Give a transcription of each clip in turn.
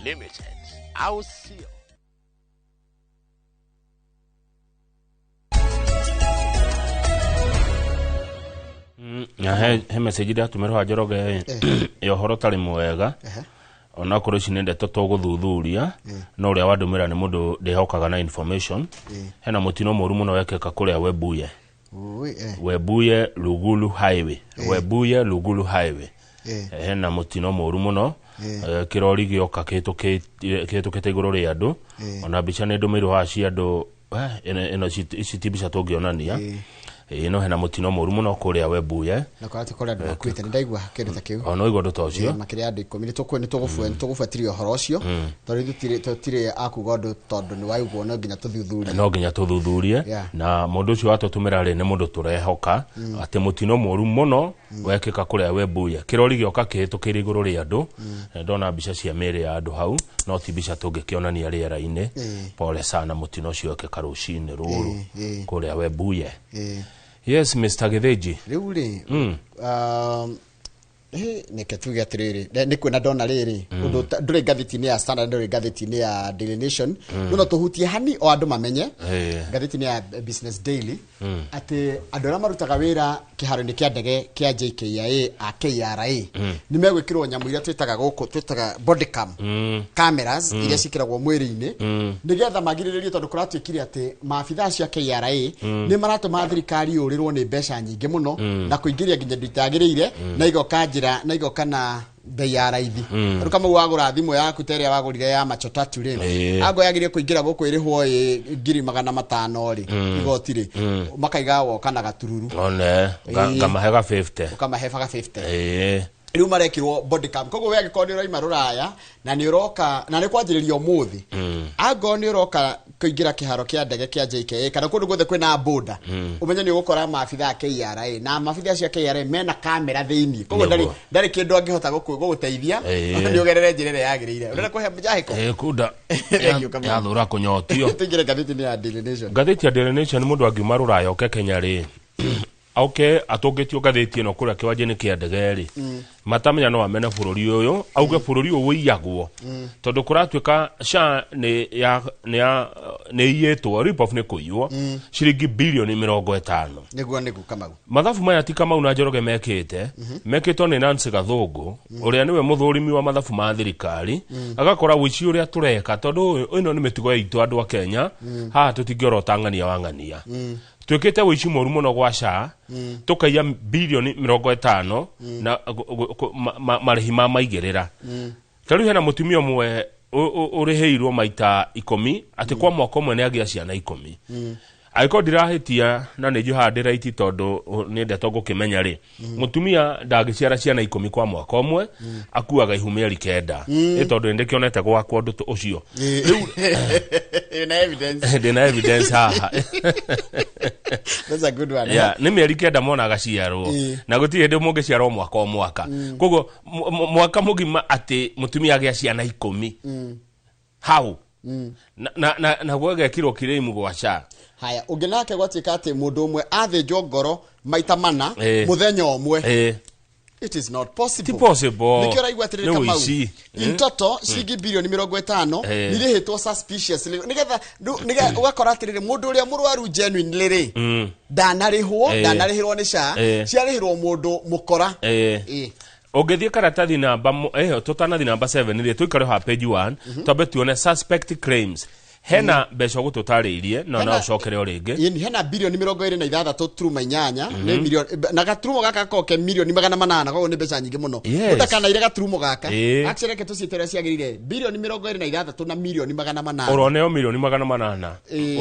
Limited. Au sio? Na he message ndatũmĩrwo ha Njoroge ya ũhoro ũtarĩ mwega, onakorwo ici nĩ ndeto tũgũthuthuria, no ũrĩa wandũmĩra nĩ mũndũ ndĩhokaga na information. Hena mũtino mũru mũno wekĩka kũrĩa Webuye. Ui, eh. Webuye Lugulu Highway, Webuye Lugulu Highway. Hena mũtino mũru mũno. Kĩrori gĩoka kĩhĩtũkĩte igũrũ rĩa andũ. Ona mbica nĩ ndũmĩirwo haha cia andũ. Ĩno ici ti mbica tũngĩonania. Ĩno hena mũtino mũru mũno kũrĩa Webuye. Na kwa atĩ kũrĩ andũ makuĩte, nĩ ndaigua kĩndũ ta kĩu. Ona ũigua ũndũ ta ũcio. Makĩria andũ 10. Nĩ tũgũbuatĩria ũhoro ũcio, tondũ ithuĩ tũtirĩ a kuga ũndũ tondũ nĩ waigua, no nginya tũthuthurie. No nginya tũthuthurie. Na mũndũ ũcio watũtũmĩra rĩ, nĩ mũndũ tũrehoka atĩ mũtino mũru mũno wekĩka kũrĩa Webuye, kĩrori gĩoka kĩhĩtũkĩire igũrũ rĩa andũ. Ndona mbica cia mĩĩrĩ ya andũ hau, no ti mbica tũngĩkĩonania rĩera-inĩ. Pole sana, mũtino ũcio wekĩka rũcinĩ rũrũ kũrĩa Webuye. Yes, Mr Gĩthĩnji. Rĩu rĩ, neke tuge atĩrĩrĩ, nĩ kuona ndona rĩrĩ ũndũ ndũrĩ ngathĩti-inĩ ya Standard, ndũrĩ ngathĩti-inĩ ya Daily Nation, no tũhutie hani o andũ mamenye. Ngathĩti-inĩ ya Business Daily, atĩ andũ arĩa marutaga wĩra kĩharo-inĩ kĩa ndege kĩa JKIA a KRA nĩ megwĩkĩrwo nyamũ iria twĩtaga gũkũ twĩtaga body cam cameras, iria ciĩkĩragwo mwĩrĩ-inĩ nĩgetha magirĩrĩrie, tondũ kũratuĩkire atĩ maabithaa acio a KRA nĩ maratũma thirikari yũrĩrwo nĩ mbeca nyingĩ mũno na kũingĩria nginya indo itagĩrĩire, na igoka njĩra na igoka na bei ya raithi. Rĩu kama wagũra thimũ yaku ta ĩrĩa wagũrire ya macho tatu rĩ, ango yagĩrĩire kũingĩra gũkũ ĩrĩhwo ĩ 500,000 rĩ, igoti rĩ makaiga woka na gatururu. One ngamahe ga 50. Ũkamahe baga 50. Rĩu marekĩrwo body cam, koguo we angĩkorwo nĩ ũraima rũraya na nĩ ũroka, na nĩ kwanjĩrĩria ũmũthĩ, angorwo nĩ ũroka kũingĩra kĩharo kĩa ndege kĩa JKA kana kũndũ guothe kwĩna boda, ũmenye nĩ ũgũkora maabitha a KRA, na maabitha acio a KRA mena kamera thĩinĩ, koguo ndarĩ kĩndũ angĩhota gũgũteithia. Nĩ ũgerere njĩra ĩrĩa yagĩrĩire. Ũrenda kũhe njahĩko? Kunda. Thank you, Kamau. Yathũra kũnyotio. Tũingĩre ngathĩti-inĩ ya Daily Nation. Ngathĩti ya Daily Nation, mũndũ angiuma rũraya oke Kenya rĩ, oke atũngĩtio ngathĩti ĩno kũrĩa kĩwanja-inĩ kĩa ndege rĩ, matamenya no amene bũrũri ũyũ, auge bũrũri ũyũ wĩiyagwo, tondũ kũratuĩka SHA nĩ ya nĩ ya nĩ iyĩtwo, rip off, nĩ kũiywo ciringi bilioni 50. Nĩguo Kamau. Mathabu maya ti Kamau na Njoroge mekĩte, mekĩtwo nĩ Nancy Gathũngũ, ũrĩa nĩwe mũthũrimi wa mathabu ma thirikari, agakora ũici ũrĩa tũreka, tondũ ĩno nĩ mĩtugo itũ andũ a Kenya haha, tũtingĩorota ng'ania wa ng'ania. Twĩkĩte ũici mũru mũno gwa SHA, tũkaiya bilioni 50 na marĩhi ma maigĩrĩra. Ta rĩu hena mũtumia ũmwe ũrĩhĩirwo maita 10, atĩ kwa mwaka ũmwe nĩ agĩa ciana 10. Angĩkorwo ndirahĩtia na nĩ njũhaga ndĩraiti, tondũ nĩ ndeto ngũkĩmenya rĩ, mũtumia ndangĩciara ciana 10 kwa mwaka ũmwe, akuaga ihu mĩeri 9. Ĩ tondũ nĩ ndĩkĩonete gwakwa ũndũ ũcio rĩu. Ĩna evidence. Ndĩna evidence haha. That's a good one. Yeah, nĩ mĩeri 9 mwana agaciarwo. Na gũtirĩ hĩndĩ mũngĩciarwo mwaka o mwaka, koguo mwaka mũgima atĩ mũtumia agĩa ciana 10 hau na gwegekirwo kirĩimu gwa SHA. Haya, ũngĩ nake gwatuĩka atĩ mũndũ ũmwe athĩnjwo ngoro maita mana mũthenya ũmwe. It is not possible. Ti possible. Nĩkĩo ũraigua atĩrĩrĩ, Nĩ Kamau, ũici. in total ciringi bilioni 50 nĩirĩhĩtwo suspiciously, nĩgetha ũgakora atĩrĩrĩ, mũndũ ũrĩa mũrwaru genuinely rĩ, ndanarĩhwo, ndanarĩhĩrwo nĩ SHA, ciarĩhĩrwo mũndũ mũkora. Ũngĩthiĩ karatathi namba tũtanathi namba 7 rĩ, tũikare ha page 1, twambe tuone suspect claims. Hena mbeca ũgũtũtarĩirie no ũcokere o rĩngĩ. Ĩni, hena bilioni 26.8, nĩ milioni na gaturumo gaka gakoragwo ke milioni 800, koguo nĩ mbeca nyingĩ mũno. Ũndakanaire gaturumo gaka. Actually, reke tũciĩte ũrĩa ciagĩrĩire, bilioni 26 na milioni 800. Ũroneo milioni 800.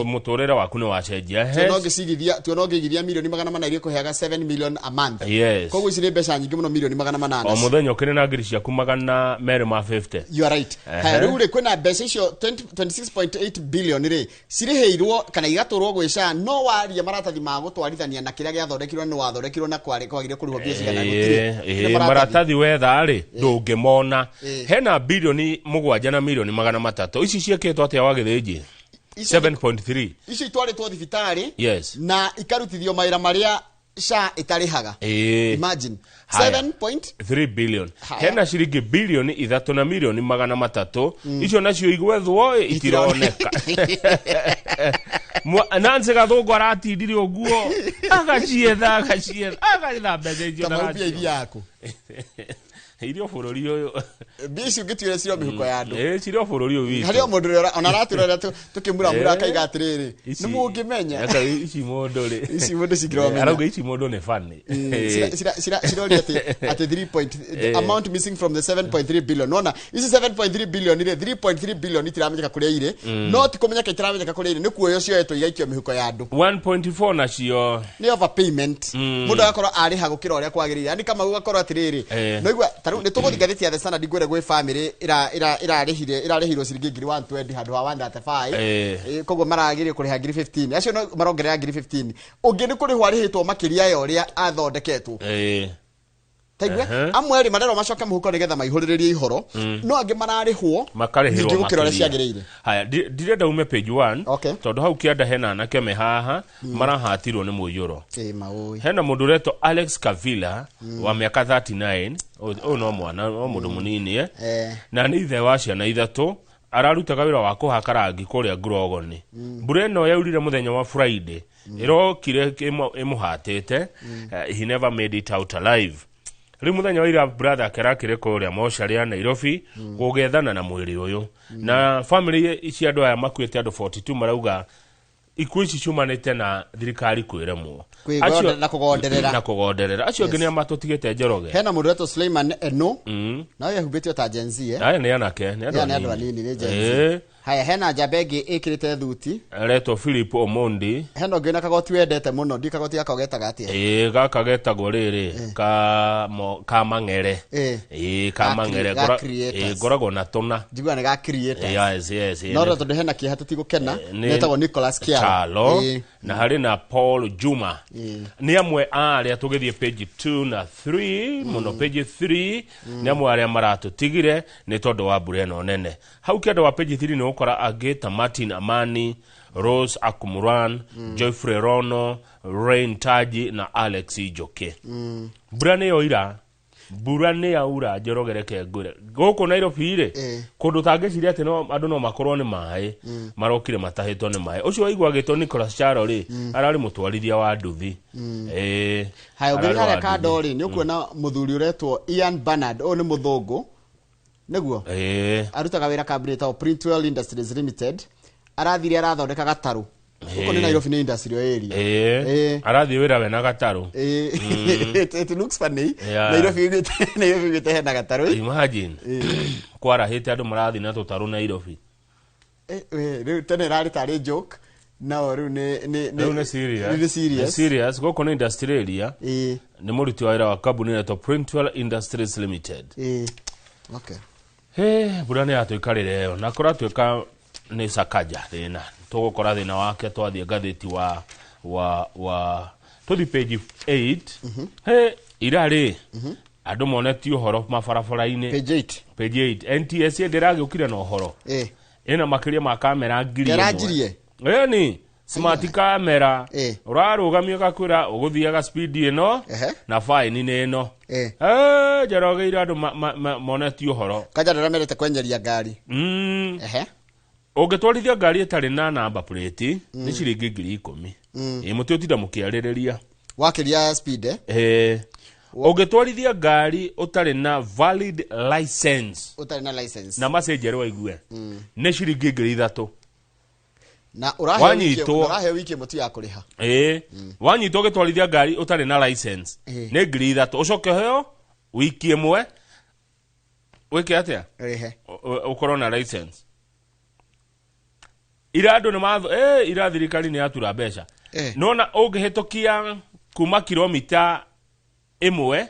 Mũtũrĩre waku nĩ wacenjia. Tuona ũngĩcigithia, tuona ũngĩigithia milioni 400 iria ĩkũheaga 7 million a month. Koguo ici nĩ mbeca nyingĩ mũno, milioni 800. O mũthenya ũkĩrĩ na ngiri ciaku 250. You are right. Haya, rĩu rĩ, kwĩna mbeca icio 20 26.8 billion rĩ, cirĩhĩirwo kana igatũrwo gwĩ SHA, no waria maratathi ma gũtwarithania na kĩrĩa gĩathondekirwo, nĩ wathondekirwo na kwagire kũrĩhwo mbia cigana, gũtirĩ. Gũtirĩ maratathi. Maratathi wetha rĩ, ndũngĩmona. Hena bilioni 7 na milioni 300, ici ciĩkĩtwo atĩa wa Gĩthĩnji? 7.3. Icio itwarĩtwo thibitarĩ na ikarutithio mawĩra marĩa SHA ĩtarĩhaga. Imagine. Haya. 7 point 3 billion. Haya. Hena ciringi bilioni 3 na milioni 300, icio nacio igwethwo ĩ, itironeka. Nancy Gathũngũ aratindire ũguo agacietha, agacietha, agaetha mbeca icio. Ta maupia ndagaciona. ithiaku. Irio bũrũri ũyũ. Mbia icio ũngĩtuĩra ciro mĩhuko ya andũ. Ĩ, cirĩ o bũrũri ũyũ witũ. Harĩ o mũndũ ũrĩa ona aratũrora tũkĩmuramura akaiga atĩrĩrĩ, Ici- nĩ mũngĩmenya. Eka, ici mũndũ rĩ, Ici mũndũ cingĩromenya. Arauga ici mũndũ nĩ funny. Ciroria atĩ 3 point the amount missing from the 7.3 billion. Nona ici 7.3 billion rĩ, 3.3 billion itiramenyeka kũrĩa irĩ. No ti kũmenyeka itiramenyeka kũrĩa irĩ, nĩ kuoywo cioetwo igaikio mĩhuko ya andũ. 1.4 nacio. Nĩ overpayment. Mũndũ agakorwo arĩha gũkĩra ũrĩa kwagĩrĩire, yani kama gũgakorwo atĩrĩrĩ, no igua ta rĩu nĩ tũgũthiĩ ngathĩti ya The Standard ngwĩre gwĩ family ĩrarĩhire, ĩrarĩhirwo ciringi 120,000 handũ ha 135. Koguo maragĩrĩire kũrĩha 15,000, acio no marongerera 15,000. Ũngĩ nĩ kũrĩhwo arĩhĩtwo makĩria ya ũrĩa athondeketwo. Taigua, amwe rĩ marerwo macoke mũhuko nĩgetha maihũrĩrĩrie ihoro, no angĩ mararĩhwo makarĩhĩrwo nyingĩ gũkĩra ũrĩa makĩria. ciagĩrĩire. Haya, ndirenda ume page 1, tondũ hau kĩanda hena anake me haha marahatirwo nĩ mũiyũro. Ĩ maũĩ. Hena mũndũ ũretwo Alex Kavila wa mĩaka 39. Ũyũ no mwana, no mũndũ mũnini, eh. Na nĩ ithe wa ciana ithatũ, ararutaga wĩra wa kũhaka rangi kũrĩa Ngurogoni. Mbura ĩno yaurire mũthenya wa Friday ĩrokire ĩmũhatĩte. He never made it out alive. Rĩu mũthenya wa ira brother ake arakĩrĩ kũrĩa mocarĩ ya Nairobi gũgethana na mwĩrĩ ũyũ, na family cia andũ aya makuĩte, andũ 42, marauga ikuũ ici ciumanĩte na thirikari kwĩremwo. Na kũgonderera. Na kũgonderera. Acio angĩ nĩ amatũtigĩte, Njoroge? Hena mũndũ ũretwo Suleiman Eno, nawe ehumbĩtio ta Gen Z, eh? Aya nĩ anake, nĩ andũ Ya, nĩ andũ anini, nĩ Gen Z. Haya, hena njamba ĩngĩ ĩkĩrĩte thuti. Aretwo Philip Omondi. Hena ũngĩ na kagoti wendete mũno, ndi kagoti gaka ũgetaga atĩa? Ĩĩ, gaka getagwo rĩrĩ ka mang'ere. Ĩĩ, ka Ga mang'ere. ga creators. Ĩĩ, ngoragwo na tũna. Njiguaga nĩ ga creators. Yes. No rĩo tondũ hena kĩeha tũtigũkena. Metagwo Nicholas Kiaro. Chalo. Na harĩ na Paul Juma. Nĩ amwe a arĩa tũgĩthiĩ page 2 na 3 mũno, page 3, nĩ amwe arĩa maratũtigire nĩ tondũ wa mbura ĩno nene. Hau kĩanda wa page 3 nĩ ũgũkora angĩ ta Martin Amani, Rose Akumuran, Joyfrey Rono, Rain Taji na Alex Njoki. Mbura nĩ yoira, mbura nĩ yaura, Njoroge. Reke ngwĩre, gũkũ Nairobi rĩ, kũndũ ũtangĩciria atĩ no andũ no makorwo nĩ maĩ, marokire matahĩtwo nĩ maĩ. Ũcio waigua agĩtwo Nicholas Charo rĩ, ararĩ mũtwarithia wa nduthi. Haya, ũngĩthiĩ Ararĩ wa harĩa nduthi. kando rĩ, nĩ ũkuona mũthuri ũretwo Ian Bernard. Ũyũ nĩ mũthũngũ nĩguo? Arutaga wĩra kambuni ĩtagwo Printwell Industries Limited. Arathire arathondeka gatarũ. Gũkũ nĩ Nairobi, nĩ industrial area. Arathiĩ wĩra wena gatarũ. It looks funny. Nairobi ugĩte hena gatarũ. Imagine kwarahĩte andũ marathiĩ na tũtarũ Nairobi. We, rĩu tene ĩrarĩ tarĩ joke, no rĩu nĩ Rĩu nĩ serious. Rĩu nĩ serious. Nĩ serious. Gũkũ nĩ industrial area. Nĩ mũruti wa wĩra wa kambuni ĩretwo Printwell Industries Limited. Okay. He, mbura nĩ yatũikarĩre ĩyo na kũratuĩka nĩ Sakaja thĩna tũgũkora thĩna wake. Twathiĩ ngathĩti wa tũthi page 8. He, ira rĩ, andũ monetio ũhoro mabarabara-inĩ. Page 8. Page 8, NTSA ndĩragĩũkire na ũhoro ĩna makĩria ma kamera 1,000. Ndĩranjirie? Ĩni smart camera. Ũrarũgamio gakwĩra ũgũthiaga speed ĩno na fine nĩ ĩno. Njorogeire andũ monetio ũhoro. Kanja ndĩrĩa mendete kwenyeria ngari. Ũngĩtwarithia ngari ĩtarĩ na namba plate nĩ ciringi 10,000. Ĩ mũtĩ ũtinda mũkĩarĩrĩria. Wakĩria speed, eh? Ũngĩtwarithia ngari ũtarĩ na valid license, ũtarĩ na license, na macenjerwo aigue, nĩ ciringi 3,000. Na ũraheo wiki Wanyitwo. Ũraheo wiki ĩmwe tu ya kũrĩha. Ĩĩ, wanyitwo ũgĩtwarithia ngari ũtarĩ na license nĩ 3,000, ũcoke ũheo wiki ĩmwe wĩke atĩa? Ũrĩhe. Ũkorwo na license. Ira andũ nĩ matho ira thirikari nĩ yatura mbeca. Nona ũngĩhĩtũkia kuma kilomita 1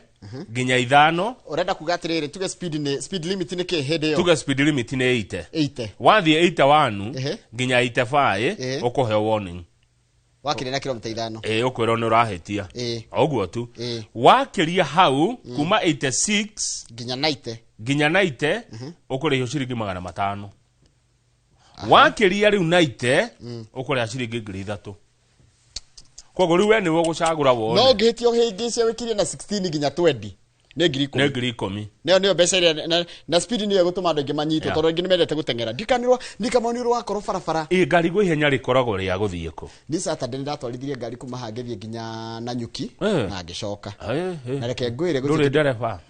nginya 5. Ũrenda kuga atĩrĩrĩ, tuge speed nĩ speed limit nĩ kĩ hĩndĩ ĩyo? Tuge speed limit nĩ 80. 80. Wathiĩ 81 nginya 85, ũkũheo warning. Wakĩria na kilomita 5. Ĩ, ũkwĩrwo nĩ ũrahĩtia. O ũguo tu. Wakĩria hau kuma 86 nginya 90, nginya 90, ũkũrĩhio ciringi 500. Wakĩria rĩu 90, ũkũrĩha ciringi 3,000. Koguo rĩu we nĩwe ũgũcagũra wone. No ũngĩhĩtia ũhĩngĩce wĩkirie na 16 nginya 20 nĩ ngiri Nĩ 10. 10,000. Nĩyo nĩyo mbeca iria na speed nĩyo ĩgũtũma andũ aingĩ manyitwo, tondũ aingĩ nĩ mendete gũteng'era. Ndikanĩrwo ndikamoni rwakorwo barabara. Ĩ ngari gwĩ ihenya rĩkoragwo rĩa gũthiĩ kũ? Ni Saturday nĩndatwarithirie ngari kuma haha ngĩthiĩ nginya Nanyuki na ngĩcoka. Na reke ngwĩre Ndũrĩ ndereba.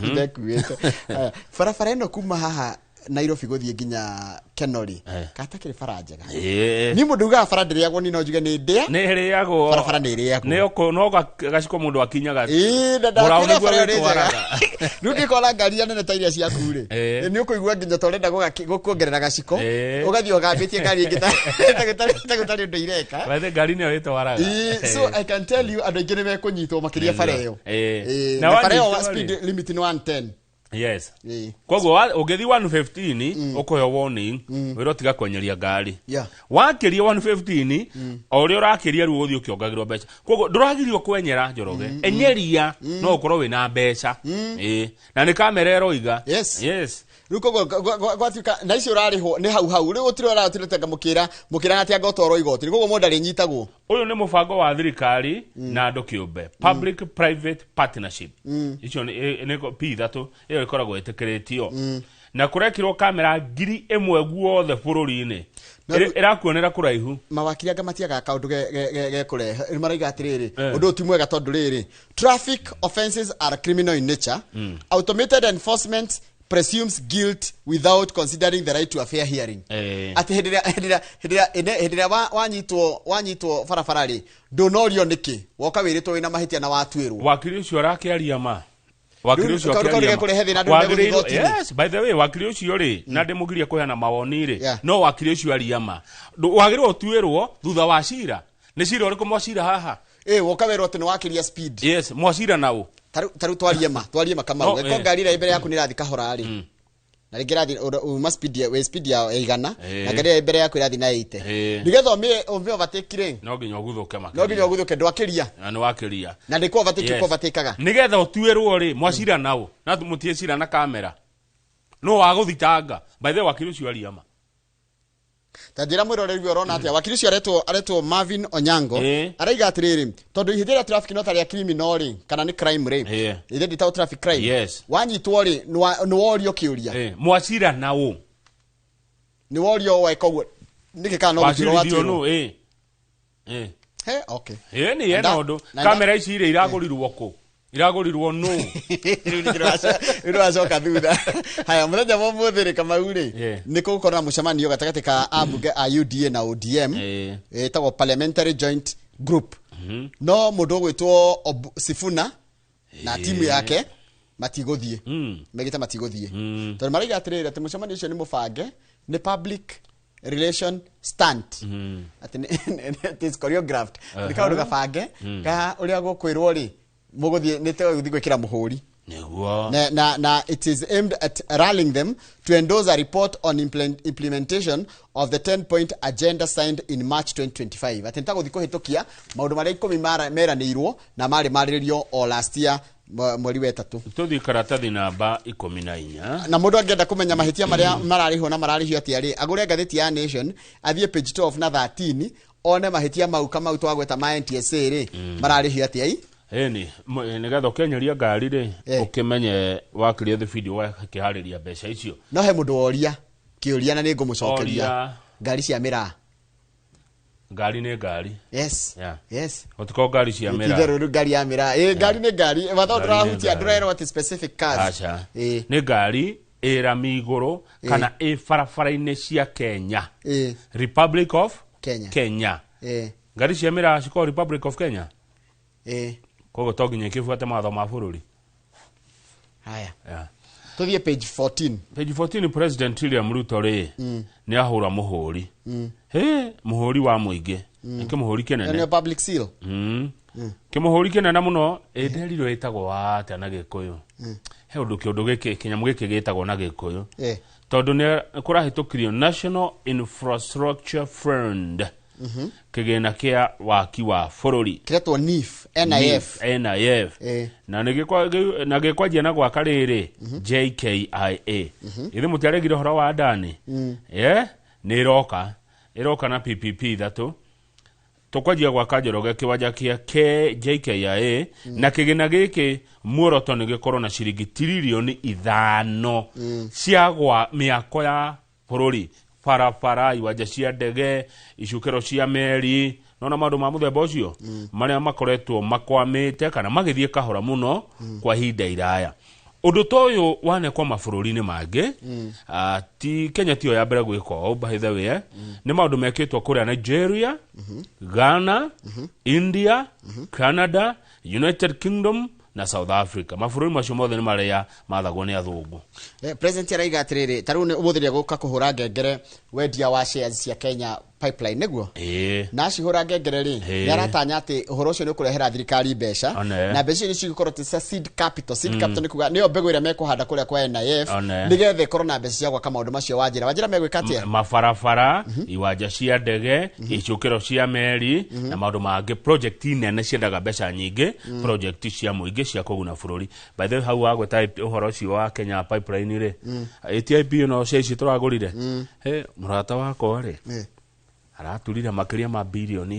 Ndekuĩte. Haya, barabara ĩno kuma haha Nairobi gũthiĩ nginya Kenori katakĩrĩ bara njega. Niĩ mũndũ ugaga bara ndĩrĩagwo, niĩ no njuge nĩ ndĩa. Nĩ ĩrĩagwo. Barabara nĩ ĩrĩagwo. Nĩ no gaciko mũndũ akinyaga. Ĩĩ, na Mũraũ ndakwĩra nĩguo bara ĩyo nĩ njega. wĩtwaraga. Rĩu ũngĩkora ngari iria nene ta iria ciaku rĩ, nĩ ũkũigua nginya ta ũrenda gũkuongerera gaciko, ũgathiĩ ũgambĩtie ngari ĩngĩ ta gũtarĩ ũndũ ireka. Bethe ngari nĩyo ĩtwaraga. Ĩĩ, so I can tell you andũ aingĩ nĩ mekũnyitwo makĩria bara ĩyo. Ĩĩ, Na na bara ĩyo wanyitwo rĩ? speed limit nĩ 110. Yes. Ĩĩ. Koguo ũngĩthiĩ 115 ũkũheo warning, wĩrwo tiga kwenyeria ngari. Wakĩria 115, o ũrĩa ũrakĩria rĩu ũgũthiĩ ũkĩongagĩrwo mbeca. Koguo ndũragirio kwenyera, Njoroge. Enyeria no ũkorwo wĩna mbeca. Ĩĩ. Na nĩ kamera ĩroiga. Yes. Yes. Rĩu koguo gwatuĩka na icio ũrarĩhwo nĩ hau hau, rĩu gũtirĩ ũratũrĩtenga mũkĩra mũkĩra atĩ anga ũtwarwo igoti, koguo mũndũ arĩnyitagwo. Ũyũ nĩ mũbango wa thirikari na andũ kĩũmbe, public private partnership. Icio nĩ P3 ĩyo ĩkoragwo ĩtĩkĩrĩtio, na kũrekĩrwo kamera 1,000 guothe bũrũri-inĩ. Ĩrakuonera kũraihu. Mawakiri anga matiagaga kaũndũ gekũrehe nĩ maraiga atĩrĩrĩ, ũndũ ũyũ ti mwega tondũ rĩrĩ, traffic offences are criminal in nature, automated enforcement presumes guilt without considering the right to a fair hearing. Atĩ hĩndĩ ĩrĩa wanyitwo barabara rĩ, ndũnorio nĩkĩ woka wĩrĩtwo wĩna mahĩtia na watuĩrwo. Wakiri ũcio arakĩaria ma, wakiri Rĩu ũcio kaũndũ kau akĩaria ma. nĩgekũrehe thĩna, andũ nĩmegũthiĩ igoti-inĩ. Yes, by the way, wakiri ũcio rĩ, na ndĩmũgirie kũheana mawoni rĩ, no wakiri ũcio aria ma. Wagĩrĩirwo ũtuĩrwo thutha wa cira. Nĩ cira ũrĩkũ mwacira haha? Ĩ woka werwo atĩ nĩ wakĩria speed. Yes, mwacira naũ? Tarĩu twarie ma Kamau, No, gĩko ngari ĩrĩa ĩ mbere yaku nĩ ĩrathiĩ kahora rĩ, na rĩngĩ ĩrathiĩ uma speed wĩ speed ya 100, na ngari ĩrĩa ĩ mbere yaku ĩrathiĩ na 80, nĩgetha ũmĩ overtake rĩ, no nginya ũguthũke makĩria. No nginya ũguthũke, ndwakĩria. Na nĩ wakĩria. Na nĩ kũ overtake kũ overtake-aga. Nĩgetha ũtuĩrwo rĩ, mwacira naũ? Na mũtiĩ cira na kamera no wagũthitanga. By the way, wakiri ũcio aria ma. Ta njĩra mwĩroreri ũrona atĩa wakiri ũcio aretwo Marvin Onyango? Araiga atĩrĩrĩ, tondũ ihĩtia rĩa traffic no ta rĩa criminal rĩ, kana nĩ crime rĩ, ithe ndĩtagwo traffic crime. Wanyitwo rĩ, nĩ worio kĩũria. Mwacira naũ? Nĩ worio weka ũguo nĩkĩ, kana no gũtuĩrwo Wacirithio watuĩrwo. nũ? Ĩ. He, okay. Ĩ nĩ ena ũndũ. Kamera ici rĩ, iragũrirwo kũ? Iragũrirwo nũ? Rĩu nĩwacoka thutha. Haya, mũthenya wa ũmũthĩ rĩ, Kamau rĩ, nĩ kũgũkorwo na mũcemanio gatagatĩ ka ambunge a UDA na ODM, ĩtagwo Parliamentary Joint Group, no mũndũ ũgwĩtwo Sifuna na timu yake matigũthiĩ. Megĩte matigũthiĩ tondũ maraiga atĩrĩrĩ, atĩ mũcemanio ũcio nĩ mũbange, nĩ public relation stunt, atĩ it is choreographed, nĩ kaũndũ gabange ka ũrĩa gũkwĩrwo rĩ, mũgũthiĩ nĩ tũgũthiĩ gwĩkĩra mũhũri. Nĩguo. Na it is aimed at rallying them to endorse a report on implementation of the 10 point agenda signed in March 2025, atĩ nĩtagũthiĩ kũhĩtũkia maũndũ marĩa 10 meranĩirwo na marĩ marĩrĩrio o last year mweri wa ĩtatũ. Tũthiĩ karatathi namba 14. Na mũndũ angĩenda kũmenya mahĩtia marĩa mararĩhwo na mararĩhio atĩa rĩ, agũre ngathĩti ya Nation, athiĩ page 12 na 13, one mahĩtia mau Kamau twagweta ma NTSA rĩ, mararĩhio atĩa i. Ĩni nĩgetha ũkĩenyeria ngari rĩ, ũkĩmenye wakiria thibindi ũgakĩharĩria mbeca icio. No he mũndũ woria kĩũria na nĩ ngũmũcokeria. Oria. Ngari cia mĩraa. Ngari nĩ ngari. Yes. Yes. Gũtikorwo ngari cia mĩraa. Itherũ rĩu ngari ya mĩraa, ĩ ngari nĩ ngari watho. Ngari nĩ Ndũrahutia ngari. ndũrerwo atĩ specific cars. Aca. Ĩ. Nĩ ngari ĩ rami igũrũ kana ĩ barabara-inĩ cia Kenya, Republic of Kenya. Kenya. Ĩ. Ngari cia mĩraa cikorwo Republic of Kenya. Ĩ. Koguo to nginya ikĩbuate mawatho ma bũrũri. Haya. Yeah. Tũthiĩ page 14. Page 14. President William Ruto rĩ, nĩ ahũra mũhũri, hĩ mũhũri wa mũingĩ, nĩ kĩmũhũri kĩnene. Nĩyo public seal. Kĩmũhũri kĩnene mũno. Ĩ nderirwo ĩtagwo atĩa na Gĩkũyũ? He ũndũ kĩũndũ gĩkĩ, kĩnyamũ gĩkĩ gĩtagwo na Gĩkũyũ. Tondũ nĩ kũrahĩtũkirio National Infrastructure Fund, kĩgĩna kĩa waki wa bũrũri. Kĩretwo NIF, NIF. NIF. Na na gĩkwanjia na gwaka rĩrĩ JKIA. Ithe mũtiaregire ũhoro wa Adani, nĩ ĩroka na PPP ithatũ. Tũkwanjia gwaka Njoroge kĩwanja kĩa KJKIA na kĩgĩna gĩkĩ muoroto nĩ gĩkorwo na ciringi 5 tiririoni cia gwa mĩako ya bũrũri, barabara, iwanja cia ndege, icukĩro cia meri, nona maũndũ ma mũthemba ũcio marĩa makoretwo makwamĩte kana magĩthiĩ kahora mũno kwa ihinda iraya. Ũndũ ta ũyũ wanekwo mabũrũri-inĩ mangĩ, ti Kenya tiyo ya mbere gwĩka ũũ, by the way, nĩ maũndũ mekĩtwo kũrĩa Nigeria, Ghana, India, Canada, United Kingdom na South Africa. Mabũrũri macio mothe nĩ marĩa mathagwo nĩ athũngũ. President araiga atĩrĩrĩ, ta rĩu nĩ ũmũthĩ nĩegũka kũhũra ngengere wendia wa shares cia Kenya Pipeline, nĩguo? Ĩĩ. Na acihũra ngengere rĩ, nĩ aratanya atĩ ũhoro ũcio nĩ ũkũrehera thirikari mbeca. One. Na mbeca icio nĩ cigũkorwo ti cia seed capital. Seed capital nĩ kuga nĩyo mbegũ ĩrĩa mekũhanda kũrĩa kwa NIF, One. nĩgetha ĩkorwo na mbeca cia gwaka maũndũ macio. Wanjĩra, wanjĩra megwĩka atĩa? Mabarabara, iwanja cia ndege, icukĩro cia meri na maũndũ mangĩ. Project nene ciendaga mbeca nyingĩ, project cia mũingĩ cia kũguna bũrũri. By the way, hau wagweta ũhoro ũcio wa Kenya Pipeline rĩ, ATIP ĩno cia ici tũragũrire, he mũrata wakwa rĩ, araturire makĩria ma 1 birioni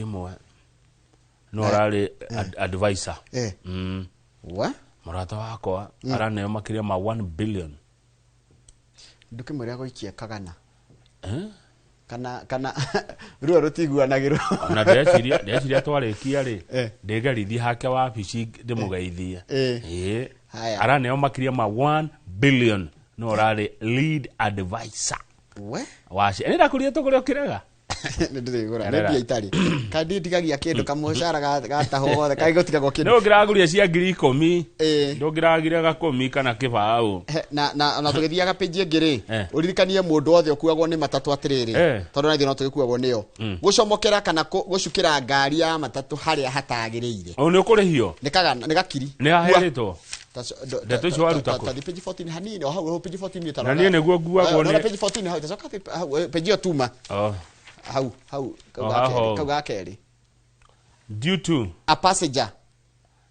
no ararĩ advisor. Wa? Mũrata wakwa araneo makĩria ma 1 billion. Ndũkĩmwĩra gũikia kagana. Eh? Kana ruo rũtiguanagĩrwo. Ona ndĩreciria twarĩkia rĩ, ndĩgerithie hake wabici ndĩmũgeithie. Ĩĩ. Haya. Araneo makĩria ma 1 billion no ũrarĩ lead advisor We. waci nĩ ndakũria tũkũrĩa ũkĩrega. Nĩ ndĩrĩgũra nĩ Rera. mbia itarĩ kandi ndigagia kĩndũ kamũcara gatahwo gothe kaigũtigagwo Nĩ kĩndũ. ũngĩragũria cia 10,000, ndũngĩragire gakũmi kana kĩbaũ. Na tũgĩthiaga page ĩngĩ rĩ, ũririkanie mũndũ wothe ũkuagwo nĩ matatũ atĩrĩrĩ, tondũ na ithuĩ no tũgĩkuagwo nĩyo, gũcomokera kana gũcukĩra ngari ya matatũ harĩa hatagĩrĩire, O nĩ ũkũrĩhio. nĩ kagana, nĩ gakiri. Nĩ haherĩtwo. Ndeto icio waruta kũ? Tathi page 14 hanini o hau hau page 14. Na niĩ nĩguo nguagwo nĩ page 14 hau, tacoka hau, page ĩyo tuma. Oh. Hau hau kau O ga haha kerĩ, ũũ. kau ga kerĩ. Due to A passenger